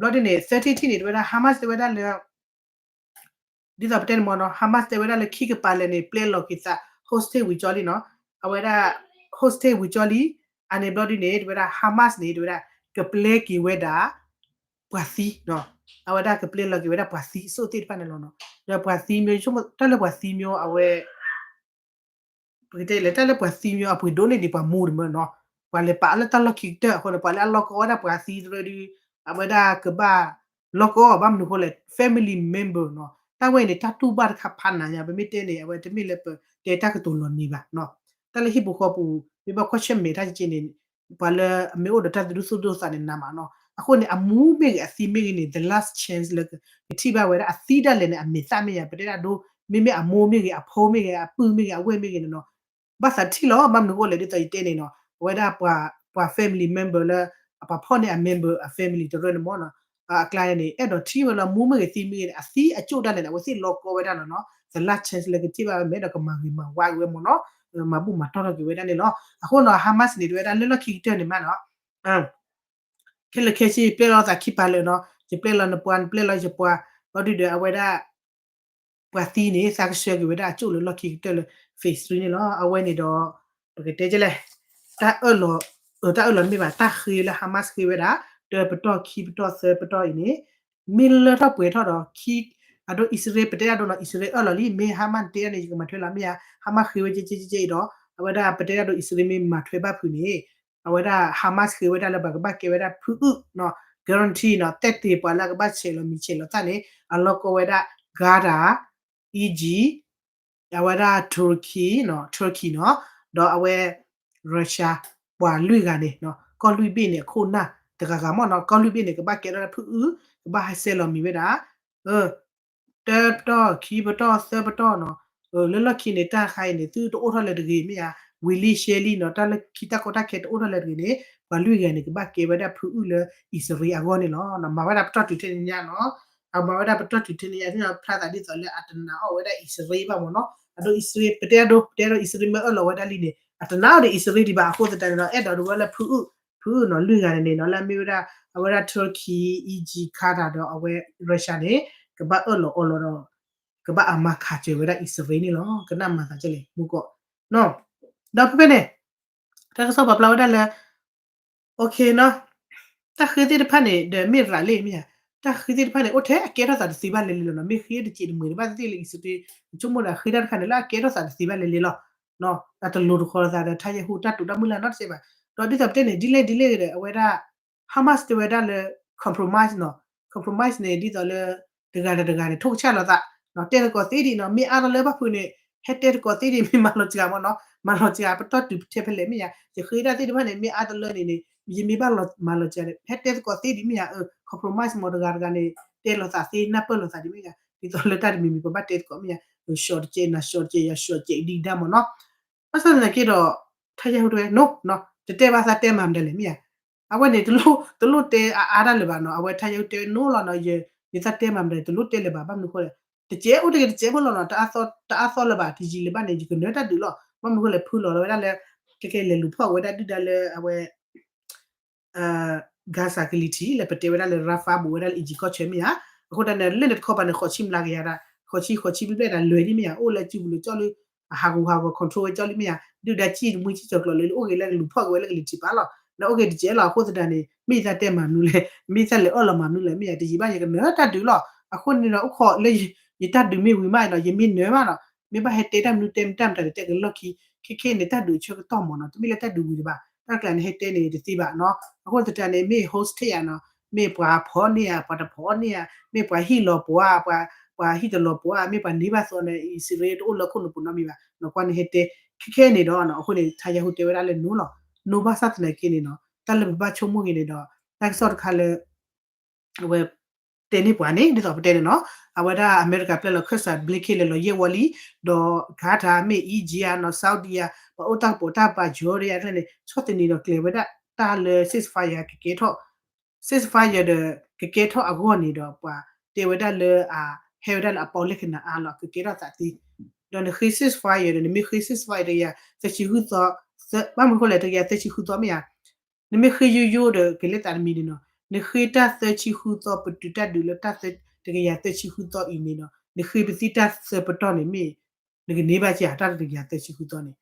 ဘျီဒ်န့ၣ် သၢထံၣ်တထံၣ်န့ၣ် တဲဝဲဒၣ် Hamas တဲဝဲဒၣ်လၢ ဒ်သိးပတဲန့ၣ်မ့ၢ်နီၤ Hamas တဲဝဲဒၣ်လၢခံကပၤလဲၣ်န့ၣ် ပျဲလီၤက့ၤသး hostage ဝံၤကၠီလံနီၤ အဝဲဒၣ် hostage ဝံၤကၠီလံ အန့ၣ်ဘျီဒ်န့ၣ် တဲဝဲဒၣ် Hamas န့ၣ် တဲဝဲဒၣ် ကပျဲက့ၤဝဲဒၣ် ပှၤသံနီၤ အဝဲဒၣ်ကပျဲလီၤက့ၤဝဲဒၣ်ပှၤသံအစိၣ်သ့ၣ်တဖၣ်န့ၣ်လီၤနီၤ ဒီးပှၤသံမ့ၢ် တၢ်လၢပှၤသံမ့ၢ်အဝဲ ပကတဲလဲၣ် တၢ်လၢပှၤသံမ့ၢ်အပှ့ၤဒိၣ်န့ၢ်ဒံးပှၤမူတမ့ၢ်နီၤ ပှၤလဲၤပာ်အီၤလၢတၢ်လီၢ်ခံကတၢၢ်အဃိန့ၣ် ပှၤလၢအလီၢ်ကီဝဲဒၣ်ပှၤသံတရၢဒုး အဝဲဒၣ်ကဘၣ် လီၢ်ကီဘၣ်မနုၤဃိလဲၣ် family member နီၤ တၢ်ဝဲအံၤန့ၣ် တၢ်တူၢ်ဘၣ်တခါဖးနးညါ ပမ့ၢ်တဲန့ၣ် အဝဲတမ့ၢ်လၢပတဲတၢ်ကတိၤလီၤနံၤဘၣ်နီၤ တၢ်လၢဟံၣ်ပူၤဃီပူၤ မ့ၢ်ဘၣ်ကွၢ်ဆၢၣ်မဲာ်တၢ်က့န့ၣ် ပှၤလၢအမ့ၢ်အိၣ်ဒီးတၢ်သဒူၣ်သိၣ်ဒိၣ်သးန့ၣ်နးမးနီၤ အဃိန့ၣ် အမူမ့ၢ်ဂ့ၤ အသံမ့ၢ်ဂ့ၤန့ၣ် the last chance လၢကထံၣ်ဘၣ်ဝဲဒၣ်အသံဒၣ်လဲာ်န့ၣ် အမဲာ်သၣ်မ့ၢ်ယါ ပတဲဒၣ်ဒိ မ့မ့ၢ်အမိၢ်မ့ၢ်ဂ့ၤ အဖိမ့ၢ်ဂ့ၤ အပုၢ်မ့ၢ်ဂ့ၤ အဝဲၢ်မ့ၢ်ဂ့ၤန့ၣ်နီၤ ဘၣ်သးထံၣ်လီၤ ဘၣ်မနုၤဃိလဲၣ် ဒ်သိးယတဲန့ၣ်နီၤ အဝဲဒၣ်ပှၤ ပှၤ family member လၢ အပှၤဖီၣ်န့ၢ်အ member အ family တရၢန့ၣ်မ့ၢ်နီၤ အကျါန့ၣ် အဲၣ်ဒိးထံၣ်ဝဲလၢမူမ့ၢ်ဂ့ၤသံမ့ၢ်ဂ့ၤန့ၣ် အသံအကၠိၣ်ဒၣ်လဲာ်န့ၣ် အဝဲသ့ၣ်လီၢ်ကီဝဲဒၣ်လီၤနီၤ the last chance လၢကထံၣ်ဘၣ်ဝဲမဲာ်ဒီးကမၤဂ့ၤမၤဝါက့ၤဝဲမ့ၢ်နီၤ မၤဘူၣ်မၤတီၢ်ထီၣ်က့ၤဝဲဒၣ်န့ၣ်လီၤ အဃိနီၤ Hamas န့ၣ် တဲဝဲဒၣ်လၢလီၢ်ခံကတၢၢ်န့ၣ်မးနီၤ ခဲလၢာ်ခဲဆ့ ယပျဲလီၤသးခံပၤလၢာ်နီၤ ယပျဲလီၤနပှၤ နပျဲလီၤယပှၤ ဘျီဒုဒီးအဝဲဒၣ် ပှၤသံန့ၣ် သးကဆှၢက့ၤဝဲဒၣ်အကၠိၣ်လၢလီၢ်ခံကတၢၢ်လၢ phase three န့ၣ်လီၤ. အဝဲန့ၣ်ဒီး ပကတဲကလဲၣ် တၢ်အၢၣ်လီၤ တၢ်အၢၣ်လီၤမ့ၢ်ဘၣ် တၢ်ဃ့လၢ Hamas ဃ့ဝဲဒၣ် တၢပတီၢ်ခံပတီၢ်သၢပတီၢ်အံၤန့ၣ် မ့ၢ်လၢထီၣ်ပှဲၤထီၣ်ဒီး ခံ အဒိ အံၣ်စရ့လး ပတဲဒၣ်ဒိနီၤ အံၣ်စရ့လးအၢၣ်လီၤလံ မ့ၢ် Hamas တဲဒၣ်န့ၣ် ယကမၤထွဲလီၤမ့ၢ်ဧါ Hamas ဃ့ဝဲကဲကဲကဲကဲအံၤဒီး အဝဲဒၣ်ပတဲဒၣ်ဒိ အံၣ်စရ့လးမ့ၢ်မၤထွဲဘၣ်ဖုးန့ၣ် အဝဲဒၣ် Hamas ဃ့ဝဲဒၣ်လၢပှၤကဘၣ်ကဲဝဲဒၣ်ဖုအုၣ်နီၤ guarantee နီၤ သက်သေ ပှၤလၢအကဘၣ်ဆဲးလီၤမံၤဆဲးလီၤသၣ်န့ၣ် အလီၢ်ကီဝဲဒၣ် Qatar, Egypt အဝဲဒၣ် Turkey နီၤ Turkey နီၤ ဒီးအဝဲ Russia ပှၤလွံၢ်ဂၤန့ၣ် ကီၢ်လွံၢ်ဘ့ၣ်န့ၣ် အခိၣ်နၢ်တဂၤဂၤမ့ၢ်နီၤ ကီၢ်လွံၢ်ဘ့ၣ်န့ၣ် ကဘၣ်ကဲထီၣ်လၢဖုအုၣ် ကဘၣ်ဟဲဆဲးလီၤမံၤဝဲဒၣ် တၢပတီၢ် ခံပတီၢ် သၢပတီၢ်နီၤ လၢလီၢ်ခံန့ၣ် တၢ်တခါအံၤန့ၣ် သုတအိၣ်ထီၣ်လၢၤတဂ့ၤမ့ၢ်ဧါ ဝံၤလံရှဲလံနီၤ တၢ်လၢခံတၢ်ကီတၢ်ခဲတအိၣ်ထီၣ်လၢၤတဂ့ၤန့ၣ် ပှၤလွံၢ်ဂၤန့ၣ် ကဘၣ်ကဲဝဲဒၣ်ဖုအုၣ်လၢအံၣ်စရ့လးအဂီၢ်န့ၣ်လီၤ. မၤဝဲဒၣ်ပတီၢ်တုၤထဲန့ၣ်ညါနီၤ အမၤဝဲဒၣ်ပတီၢ်တုၤထဲန့ၣ်ညါ ဖျါသးဒ်သိးလၢအတနာ်အီၣ်ဝဲဒၣ်အံၣ်စရ့လးဘၣ်မ့ၢ်နီၤ အဒိအံၣ်စရ့လး ပတဲအဒိ ပတဲအဒိအံၣ်စရ့လးမ့ၢ်အၢၣ်လီၤဝဲဒၣ်လံန့ၣ် အတနာ်အီၣ်ဒီးအံၣ်စရ့လးဒံးဘၣ် အဃိသတးန့ၣ်ဒီး အဲၣ်ဒိးဒုးဝဲလၢဖုအုၣ် ဖုအုၣ်နီၤ လွံၢ်ဂၤန့ၣ်န့ၣ်နီၤ လၢအမ့ၢ်ဝဲဒၣ် အဝဲဒၣ် Turkey Egypt Qatar ဒီးအဝဲ Russia န့ၣ် ကဘၣ်အၢၣ်လီၤအီလီၤဒီး ကဘၣ်အမၤခးစၢၤဝဲဒၣ်အံၣ်စရ့လးန့ၣ်လီၤ. ကနၣ်မၤသးကလဲၣ် မူကီၢ် ဒီးဖဲဖဲန့ၣ် တၢ်ကစီၣ်ပာ်ဖျါဝဲဒၣ်လၢ OK နီၤ တၢ်ဃ့သ့ၣ်တဖၣ်န့ၣ် ဒီးမ့ၢ်ရၤလံမ့ၢ်ဧါ တၢ်ဃ့သ့ၣ်တဖၣ်န့ၣ် အိၣ်ထဲအကဲထီၣ်သးတသ့ဘၣ်လဲၤလဲၤလီၤနီၤ မ့ၢ်ဃ့တစဲးတမှဲၤတဘၣ်သ့ၣ်သ့ၣ်လၢအံၣ်စရ့လး ဆိကမိၣ်ဒီးဃ့တၢ်တခါန့ၣ် လၢအကဲထီၣ်သးတသ့ဘၣ်လဲၤလဲၤလီၤ အတလိၤတဃီၤသးဒီး ထါယဲဟူတၢ်တိာ်တၢ်မုၢ်လၢ်နီတစဲးဘၣ် ဒီးဒ်သိးပတဲန့ၣ် ဒ်လဲၣ်ဒ်လဲၣ်ဒီး အဝဲဒၣ် Hamas တဲဝဲဒၣ်လၢ compromise နီၤ compromise န့ၣ် ဒ်သိးလၢ တဂၤဒီးတဂၤန့ၣ် ထိၣ်ကဆၣ်လိာ်သး တဲသကိးသ့ဒံးနီၤ မ့ၢ်အါတလၢဘၣ်ဖုးန့ၣ် ဟဲတဲသကိးသ့ဒံး မ့ၢ်မၤလီၤစှၤမ့ၢ်နီၤ မၤလီၤစှၤ ပတီၢ်တုၤထဲဖဲလဲၣ်မ့ၢ်ယါ ယဃ့တၢ်သ့ၣ်တဖၣ်န့ၣ် မ့ၢ်အါတလၢန့ၣ်န့ၣ် ယမ့ၢ်ဘၣ်မၤလီၤစှၤန့ၣ် ဟဲတဲသကိးသ့ဒံးမ့ၢ်ယါ compromise မ့ၢ်တဂၤတဂၤန့ၣ် တဲလိာ်သးသ့ နၢ်ပၢၢ်လိာ်သးဒံးမ့ၢ်ယါ ဒ်သိးလၢတၢ်တမံၤမံၤ ပဘၣ်တဲသကိးမ့ၢ်ယါ ရှော့တကဲး နၤရှော့တကဲး ယၤရှော့တကဲး ဒံးဒါမ့ၢ်နီၤ ဘၣ်ဆၣ်သနာ်က့ဒီး ထါယဲဟူတဲဝဲ no no တတဲဘၣ်သးတဲမၤမနုၤလဲၣ်မ့ၢ်ယါ အဝဲန့ၣ် တလိၣ်တဲအါအါတၢ်လၢၤဘၣ်နီၤ အဝဲထါယဲဟူတဲဝဲ no လီၤနီၤ ယသးတဲမၤမနုၤလဲၣ် တလိၣ်တဲလၢၤဘၣ် ဘၣ်မနုၤဃိလဲၣ် တစဲးအိၣ်တဂ့ၤ တစဲးဖိလီၤနီၤ တအါသီလၢၤဘၣ် တယံာ်လၢၤဘၣ်န့ၣ် ယကနၢၤတၢ်ဒုးလီၤ ဘၣ်မနုၤဃိလဲၣ် ဖုလီၤလီၤဝဲဒၣ်လၢ ကဲကဲလဲၤလူၤဖီၣ်ဝဲဒၣ်ဒုၣ်ဒါလၢအဝဲ Gaza ကလံၤထံး လၢပတဲဝဲဒၣ်လၢ Rafah ဘူးဝဲဒၣ်လၢ Egypt ကီၢ်ဆၢမ့ၢ်ဧါ, အဃိတၢ်န့ၣ် လၢန့ၣ်တခီပၤန့ၣ် ဃိးဆံမျးကယၤဒၣ် ဃိးဆံ ဃိးဆံဘျဲၣ်ဘျဲၣ်ဒၣ် လွဲၢ်ဒံးမ့ၢ်ဧါ, အိၣ်လၢစုပူၤလၢကၠီၣ်လၢ အဟးဂူာ်ဟးဂီၤ control ဝဲကၠီၣ်လံမ့ၢ်ဧါ, ဒုၣ်ဒါကံၣ်တမှံကံၣ်ကၠီၤကျိးလၢ လၢအိၣ်ဂ့ၤလၢကလူၤဖီၣ်က့ၤဝဲလၢကလံၤထံးပၤလီၤ, နအိၣ်ဂ့ၤတကဲလီၤ. အဃိသတးန့ၣ် မ့ၢ်ယသးတဲမၤမနုၤလဲၣ်, မ့ၢ်ယသးလဲၤအၢၣ်လီၤမၤမနုၤလဲၣ် မ့ၢ်ယၤတယံာ်ဘၣ် ယကနၢၤတၢ်ဒုးလီၤ. အဃိန့ၣ်ဒီး အိၣ်ခိးလၢ ယတၢ်ဒုးမ့ၢ်ဝံၤမးဒီး ယမ့ၢ်နၢၤမးဒီး မ့ၢ်ဘၣ်ဟဲတဲတၢ်မနုၤတဲမတၢ်မတၤဒီး တဲကလီၢ်ခံ, ခဲခဲန့ၣ် တၢ်ဒုးဆၢကတီၢ်မ့ၢ်နီၤ, တမ့ၢ်လၢတၢ်ဒုးဝံၤတဘၣ်, တၢ်ကျါန့ၣ် ဟဲတဲန့ၣ်တသ့ဘၣ်နီၤ. အဃိသတးန့ၣ် မ့ၢ် hostage ဧါနီၤ, မ့ၢ်ပှၤဖီၣ်န့ၢ်ဧါ, ပှၤတဖီၣ်န့ၢ်ဧါ, မ့ၢ်ပှၤဟံၣ်လီၤပှၤ, ပှၤဟံၣ်တလီၤပှၤ, မ့ၢ်ပှၤန့ၢ်ဘၣ်သီန့ၣ် အံၣ်စရ့လးတအိၣ်လၢခိၣ်နူာ်ပူၤနီတမံၤဘၣ်နီၤ. ကွၢ်န့ၣ်ဟဲတဲ ခဲခဲန့ၣ်ဒီး အဃိန့ၣ် ထါယၤဟူတဲဝဲဒၣ်လၢ no လီၤ, no ဘၣ်ဆၣ်သနာ်က့န့ၣ်နီၤ, တၢ်လၢပဘၣ်ဆိကမိၣ်က့ၤန့ၣ်ဒီး တၢ်ကစီၣ်တခါလၢ အဝဲ တဲန့ၢ်ပှၤန့ၣ် ဒ်သိးပတဲန့ၣ်နီၤ, အဝဲဒၣ်အမဲရကၤပျဲလီၤခၢၣ်စး ဘျ့ခ့လဲၤလီၤယဲၢ်ဝီလံ, ဒီး Qatar မ့ၢ် Egypt ဧါနီၤ, Saudi ဧါ, ပှၤအိၣ်တၢ်ကပိာ်တၢ်ပာ် Jordan အကျဲန့ၣ် ဆီၣ်သနံးဒီးကျဲၤဝဲဒၣ်တၢ်လၢ ceasefire ကကဲထီၣ်, ceasefire ဒီး ကကဲထီၣ်အဂီၢ်န့ၣ်ဒီး ပှၤတဲဝဲဒၣ်လၢအ ဟဲဝဲဒၣ်လၢအပီၣ်လဲၣ်ကနၤအါလီၤ ကကဲထီၣ်သးသ့, ဒီးနဃ့ ceasefire ဒီး နမ့ၢ်ဃ့ ceasefire တကယၤသၢဆံဃုသီ, ဘၣ်မနုၤဃိလဲၣ် တကယၤသၢဆံဃုသီမ့ၢ်ဧါ နမ့ၢ်ဃ့ယိယိဒီး ကလဲၤသးတမံၤန့ၣ်နီၤ, နဃ့တၢ်သၢဆံဃုသီ ပတုာ်တၢ်ဒုးလၢတၢ်တကယၤသၢဆံဃုသီအံၤန့ၣ်နီၤ, နဃ့ပသံတၢ်သၢပတီၢ်န့ၣ်မ့ၢ် နကန့ၢ်ဘၣ်က့ၤတၢ်တကယၤသၢဆံဃုသီန့ၣ်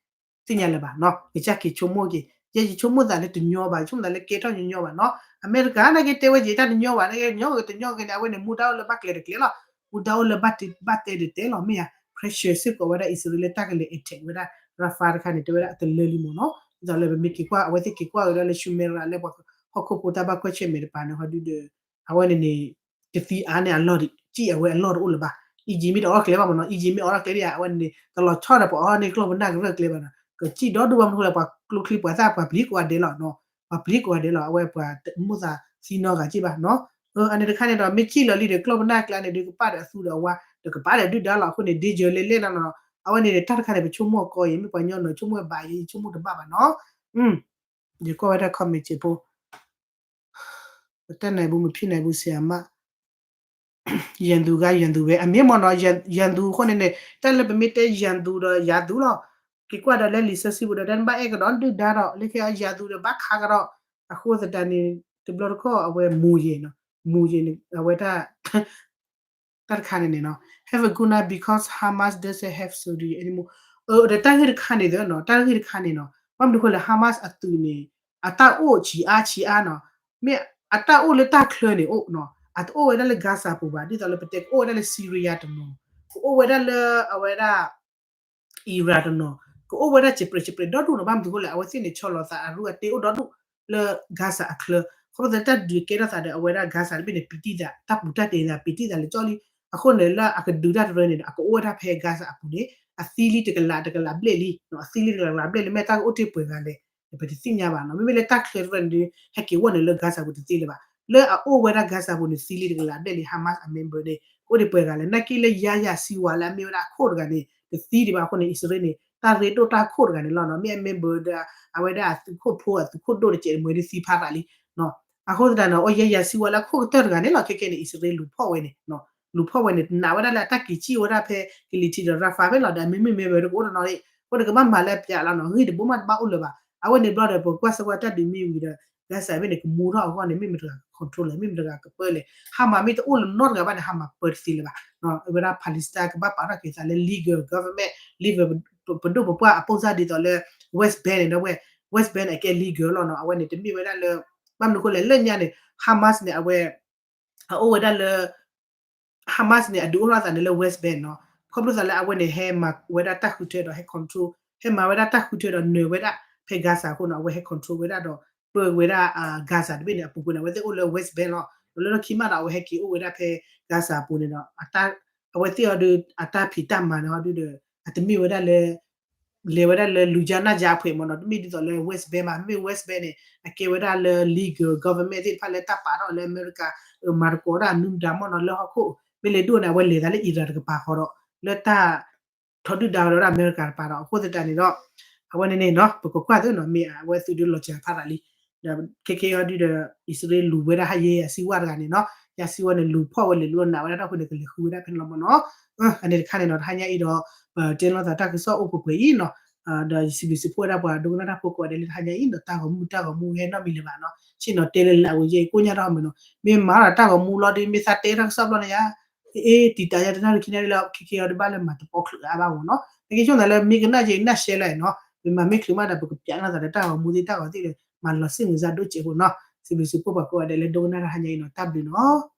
သ့ၣ်ညါလၢၤဘၣ်နီၤ, ကစၢ်က့ၤဆိကမိၣ်က့ၤ, ယဲယဆိကမိၣ်သးလၢတညီဘၣ်, ယဆိကမိၣ်သးလၢကဲထီၣ်ညီညီဘၣ်နီၤ. အမဲရကၤနာ်က့တဲဝဲယဲတၢ်တညီဘၣ်, နာ်က့ညီက့ၤတညီက့ၤန့ၣ် အဝဲန့ၣ် မူဒါအိၣ်လၢဘၣ်ကျဲၤတကျဲၤလီၤ, မူဒါအိၣ်လၢဘၣ်တဲတတဲလီၤမ့ၢ်ဧါ, pressure စ့ၢ်ကီးဝဲဒၣ်အံၣ်စရ့လးလၢတၢ်ကလဲၤ attack ဝဲဒၣ် Rafah တခါန့ၣ် တဲဝဲဒၣ်အတလၢလံမ့ၢ်နီၤ. ဒ်သိးလၢပမ့ၢ်က့ၤကွၢ် အဝဲသ့ၣ်က့ၤကွၢ်က့ၤဒၣ်လၢ Shumeira လၢပှၤဟီၣ်ခိၣ်ဖိတၢ်ဘၣ်ကွၢ်ဆၢၣ်မဲာ်တပၤန့ၣ် ဟီဒုဒီး အဝဲန့ၣ်န့ၣ် တသံအါန့ၢ်အလီၢ်ဒီး ကံၣ်အဝဲအလီၢ်တအိၣ်လၢၤဘၣ်. Egypt မ့ၢ်တအီၣ်ကျဲဘၣ်မ့ၢ်နီၤ, Egypt မ့ၢ်အီၣ်ကျဲဒ်ယါ အဝဲန့ၣ်န့ၣ် တလီၤဆီဒီးပှၤအီၣ်န့ၢ်ကျီၢ်ပနၢ်ကရၢၢ်ကျဲဘၣ်နီၤ, ကစံၣ်ဒီဒူၣ်ဘၣ်မနုၤဃိလဲၣ် ပှၤကျိချံပှၤသၣ်ပှၤပျံၤကိးဂၤဒဲးလီၤနီၤ, ပှၤပျံၤကိးဂၤဒဲးလီၤ, အဝဲပှၤတမိၣ်သးသံနီတဂၤက့ၢ်ဘၣ်နီၤ. အန့ၣ်တခါန့ၣ်ဒီး မ့ၢ်ကံၣ်လီၤလံဒီး ကျီၢ်ပနၢ်ကျါန့ၣ်ဒီး ကပၣ်ဒီးအသူဒီးအဝါ ဒီးကပၣ်ဒီးဒုၣ်ဒါလီၤ. အဃိန့ၣ် danger လဲၣ်လဲၣ်နီၤနီၤ, အဝဲန့ၣ်ဒီးတၢ်တခါန့ၣ် ပဆိကမိၣ်ကီးအံၤ မ့ၢ်ပှၤညီနီၤဆိကမိၣ်ဘၣ်အံၤ ဆိကမိၣ်တဘၣ်ဘၣ်နီၤ. ယကွၢ်ဝဲဒၣ် comment စ့ၢ်ဖိ ပတၢ်နၢ်ဘူးမဖံးနၢ်ဘူးဆဲးအမး ရန်သူက ရန်သူပဲ အမ့ၢ်မ့ၢ်နီၤ, ရန်သူအဃိန့ၣ်န့ၣ် တၢ်လၢပမ့ၢ်တဲ ရန်သူ ဒီး ရန်သူ လီၤ. က့ၤကွၢ်ဒီးလၢလံာ်စီဆှံပူၤဒီး တၢ်နဘၣ်အဲၣ်ကဒီးဒုၣ်ဒါဒီး လၢခဲအံၤ ရန်သူ ဒီး ဘၣ်ခးကဒီး, အဃိသတးန့ၣ် တဘျီတခီၣ်အဝဲမူၤယဲၤနီၤ, မူၤယဲၤန့ၣ် အဝဲဒၣ် တၢ်တခါန့ၣ်န့ၣ်နီၤ have a good night because Hamas doesn't have security anymore. ဒီးတၢ်ဂ့ၢ်တခါန့ၣ်သ့နီၤ, တၢ်ဂ့ၢ်တခါန့ၣ်နီၤ, ဘၣ်မနုၤဃိလဲၣ် Hamas အသုးန့ၣ် အတၢ်အိၣ်ဆံးအါဆံးအါနီၤ, မ့ၢ်အတၢ်အိၣ်လၢတၢ်ချၢန့ၣ်အိၣ်နီၤ, အတအိၣ်ဝဲဒၣ်လၢ Gaza ပူၤဘၣ်, ဒ်သိးလၢပတဲ ကအိၣ်ဝဲဒၣ်လၢ Syria တနီၤ, ကအိၣ်ဝဲဒၣ်လၢအဝဲဒၣ် Iran တနီၤ, ကအိၣ်ဝဲဒၣ်စံးပြဲးစံးပြဲးဒီဒူၣ်နီၤ, ဘၣ်မနုၤဃိလဲၣ် အဝဲသ့ၣ်န့ၣ် ဆီလီၤသးအရူအတ့အိၣ်ဒီဒူၣ်လၢ Gaza အချၢ, အဃိသတးတၢ်ဒုးကဲထီၣ်သးဒီး အဝဲဒၣ် Gaza တဘ့ၣ်န့ၣ် ပံတံၢ်သး တၢ်ပူၤတၢ်တဲသး ပံတံၢ်သးလၢကၠီလံ, အဃိန့ၣ် လၢအကဒုးတၢ်တရၢန့ၣ်ဒီး အကအိၣ်ဝဲဒၣ်ဖဲ Gaza အပူၤန့ၣ် အသံလံတကလး တကလးဘျဲၣ်လံ, အသံလံတကလးဘျဲၣ်လံ မ့ၢ်တၢ်ကအိၣ်တ့ၢ်ပှဲၤဂၤလဲၣ် ပတသ့ၣ်ညါဘၣ်နီၤ, မ့မ့ၢ်လၢတၢ်ချၢတရၢန့ၣ်ဒီး ဟဲက့ၤဝီၢ်န့ၣ်လၢ Gaza ပူၤတသ့လၢၤဘၣ်, လၢအအိၣ်ဝဲဒၣ် Gaza ပူၤန့ၣ် သံလံတကလးဘျဲၣ်လံ Hamas အ member န့ၣ် ကအိၣ်တ့ၢ်ပှဲၤဂၤလဲၣ်, နာ်က့လၢ Yahya Sinwar လၢအမ့ၢ်ဝဲဒၣ်အခိၣ်တဂၤန့ၣ် တသံဒံးဘၣ်အဃိန့ၣ် အံၣ်စရ့လးန့ၣ် တၢ်ရ့ဒိၣ်တၢ်ခိၣ်တဂၤန့ၣ်လီၤနီၤ. မ့ၢ်အ member ဒီး အဝဲဒၣ်အသုးခိၣ်ဖိအသုးခိၣ်ဒိၣ်တကဲးတမှဲၤဒုးသံဖးသးလံ. အဃိသတးန့ၣ် အိၣ်ယဲယၤစံးဝဲလၢအခိၣ်ကတၢၢ်တဂၤန့ၣ်လီၤ. ခဲကဲန့ၣ် အံၣ်စရ့လးလူၤဖီၣ်ဝဲန့ၣ်နီၤ. လူၤဖီၣ်ဝဲန့ၣ် နာ်ဝဲဒၣ်လၢအတၢ်က့ၤစံၣ်ဝဲဒၣ်ဖဲ ကလံၤထံးဒီး Rafah ဖဲလီၤဒီး အမ့မ့ၢ် member တကအိၣ်တနီၤန့ၣ် အဃိန့ၣ် ကဘၣ်မၤလၢအပျးလီၤနီၤ. ဂံၢ်တဘိမးတဘၣ်အိၣ်လၢၤဘၣ်. အဝဲန့ၣ်ဘျီဒီး ပကွၢ်စၢၤဝဲတၢ်ဒုးမ့ၢ်ဝံၤဒီး Gaza မ့ၢ်န့ၣ် ကမူထီၣ်အဂီၢ်န့ၣ် မ့ၢ်မတၤတဂၤက control လဲၣ်, မ့ၢ်မတၤတဂၤကပၢလဲၣ်. Hamas မ့ၢ်တအိၣ်လၢနီတဂၤဘၣ်န့ၣ် Hamas ပၢတသ့လၢၤဘၣ်. အဝဲဒၣ် Palestine ကဘၣ်ပာ်ထီၣ်က့ၤသးလၢ legal government, legal ပဒိၣ်ပပှၢ်အပိၢ်စၢ်ဒ်သိးလၢ West Bank န့ၣ်ဒီးဝဲ West Bank အကဲ legal လီၤနီၤ. အဝဲန့ၣ်တမ့ၢ်ဝဲဒၣ်လၢ ဘၣ်မနုၤဃိလဲၣ် လၢညါန့ၣ် Hamas န့ၣ် အဝဲ အအိၣ်ဝဲဒၣ်လၢ Hamas န့ၣ် အဒုးအိၣ်ထီၣ်သးန့ၣ်လၢ West Bank နီၤ. ခီဖျိသးလၢအဝဲန့ၣ် ဟဲမၤဝဲဒၣ်တၢ်ဃုထၢဒီးဟဲ control, ဟဲမၤဝဲဒၣ်တၢ်ဃုထၢဒီးနၢၤဝဲဒၣ်ဖဲ Gaza အဃိနီၤ. အဝဲဟဲ control ဝဲဒၣ်ဒီး ပၢဝဲဒၣ် Gaza တဘ့ၣ်န့ၣ် အပူၤကွံာ်န့ၣ် အဝဲသ့ၣ်အိၣ်လၢ West Bank လီၤ. ဒီးလၢလီၢ်ခံမးဒီး အဝဲဟဲက့ၤအိၣ်ဝဲဒၣ်ဖဲ Gaza အပူၤန့ၣ်ဒီး အဝဲသ့ၣ်အီၤဒုး အတၢ်ဖံးတၢ်မၤန့ၣ်ဟီဒုးဒီး အတမ့ၢ်ဝဲဒၣ်လၢ လဲၤဝဲဒၣ်လၢလူၤကၢ်နၢ်ကၢ်အဖှဲးမ့ၢ်နီၤ, တမ့ၢ်ဒ်သိးလၢ West Bank ဘၣ်. မ့မ့ၢ် West Bank န့ၣ် အကဲဝဲဒၣ်လၢ legal government သ့ၣ်တဖၣ်လၢတၢ်ပာ်ထီၣ်လၢအမဲရကၤ မၤသကိးတၢ်နူမတၤမ့ၢ်နီၤ လၢဟီၣ်ခိၣ် မ့ၢ်လဲၤဒိၣ်န့ၣ် အဝဲလဲၤသးလၢ Iran တကပၤဃီဒီး လၢတၢ်ထီဒုၣ်ဒါဝဲဒီးအမဲရကၤတကပၤဒီး အဃိသတးန့ၣ်ဒီး အဝဲန့ၣ်န့ၣ်နီၤ ပကကွၢ်သ့နီၤ မ့ၢ်အဝဲသုးဒုးလီၤစှၤဖးသးလံ ဒီးခဲကဲအံၤဒုးဒီး အံၣ်စရ့လးလူၤဝဲဒၣ်ဟးယဲယၤစံဝါတဂၤန့ၣ်နီၤ, ယၤစံဝါန့ၣ် လူၤဖီၣ်ဝဲလဲၤလိာ်နာ်ဝဲဒၣ်တၢ်ဃိန့ၣ် ကလဲၤဃုဝဲဒၣ်ဖဲန့ၣ်လီၤမ့ၢ်နီၤ. အန့ၣ်တခါန့ၣ်နီၤ တဟါညါအံၤဒီး ပတဲလိာ်သးတၢ်ကစီၣ်အိၣ်ပှဲၤပှဲၤအံၤနီၤ, ဒီးယစံးဘျုးစံးဖှိၣ်ဝဲဒၣ်ပှၤဒိကနၣ်တၢ်ဖိကိးဂၤဒဲးလၢတဟါညါအံၤနီၤ တၢ်ဂီၤမူတၢ်ဂီၤမူဟဲနီတမံၤလၢၤဘၣ်နီၤ, ဆ့ၣ်နီၤတဲလၢလၢအဝဲယဲအံၤကိၣ်ညါတၢ်ဂီၤမူနီၤ, မ့ၢ်မၤဒီးတၢ်ဂီၤမူလီၤဒီး မ့ၢ်သးတဲတၢ်ကစီၣ်ဘျီန့ၣ်ယါ အ့ တံာ်တာ်ယါတနၣ်ရံၣ်ခံနၣ်ရံၣ်လၢ ခဲကဲအံၤဒုးဘၣ်လၢမၤတပီချုးအါဘၣ်ဂီၢ်နီၤ, နကဆိကမိၣ်သးလၢမ့ၢ်ကနၣ်ယဲအံၤနၢ်ရှဲလၢနီၤ, ပမၤမ့ၢ်ချုးမးဒီး ပကပျးနီၢ်သးဒီးတၢ်ဂီၤမူသ့ၣ်တၢ်ဂီၤသ့ၣ်ဒီး မၤလီၤစ့ၣ်မုာ်စၢ်ဒိၣ်စဲးဖိနီၤ, စံးဘျုးစံးဖှိၣ်ပှၤကိးဂၤဒဲးလၢဒိကနၣ်တၢ်ဟါညါအံၤနီၤ တၢ်ဘျုးနီၤ.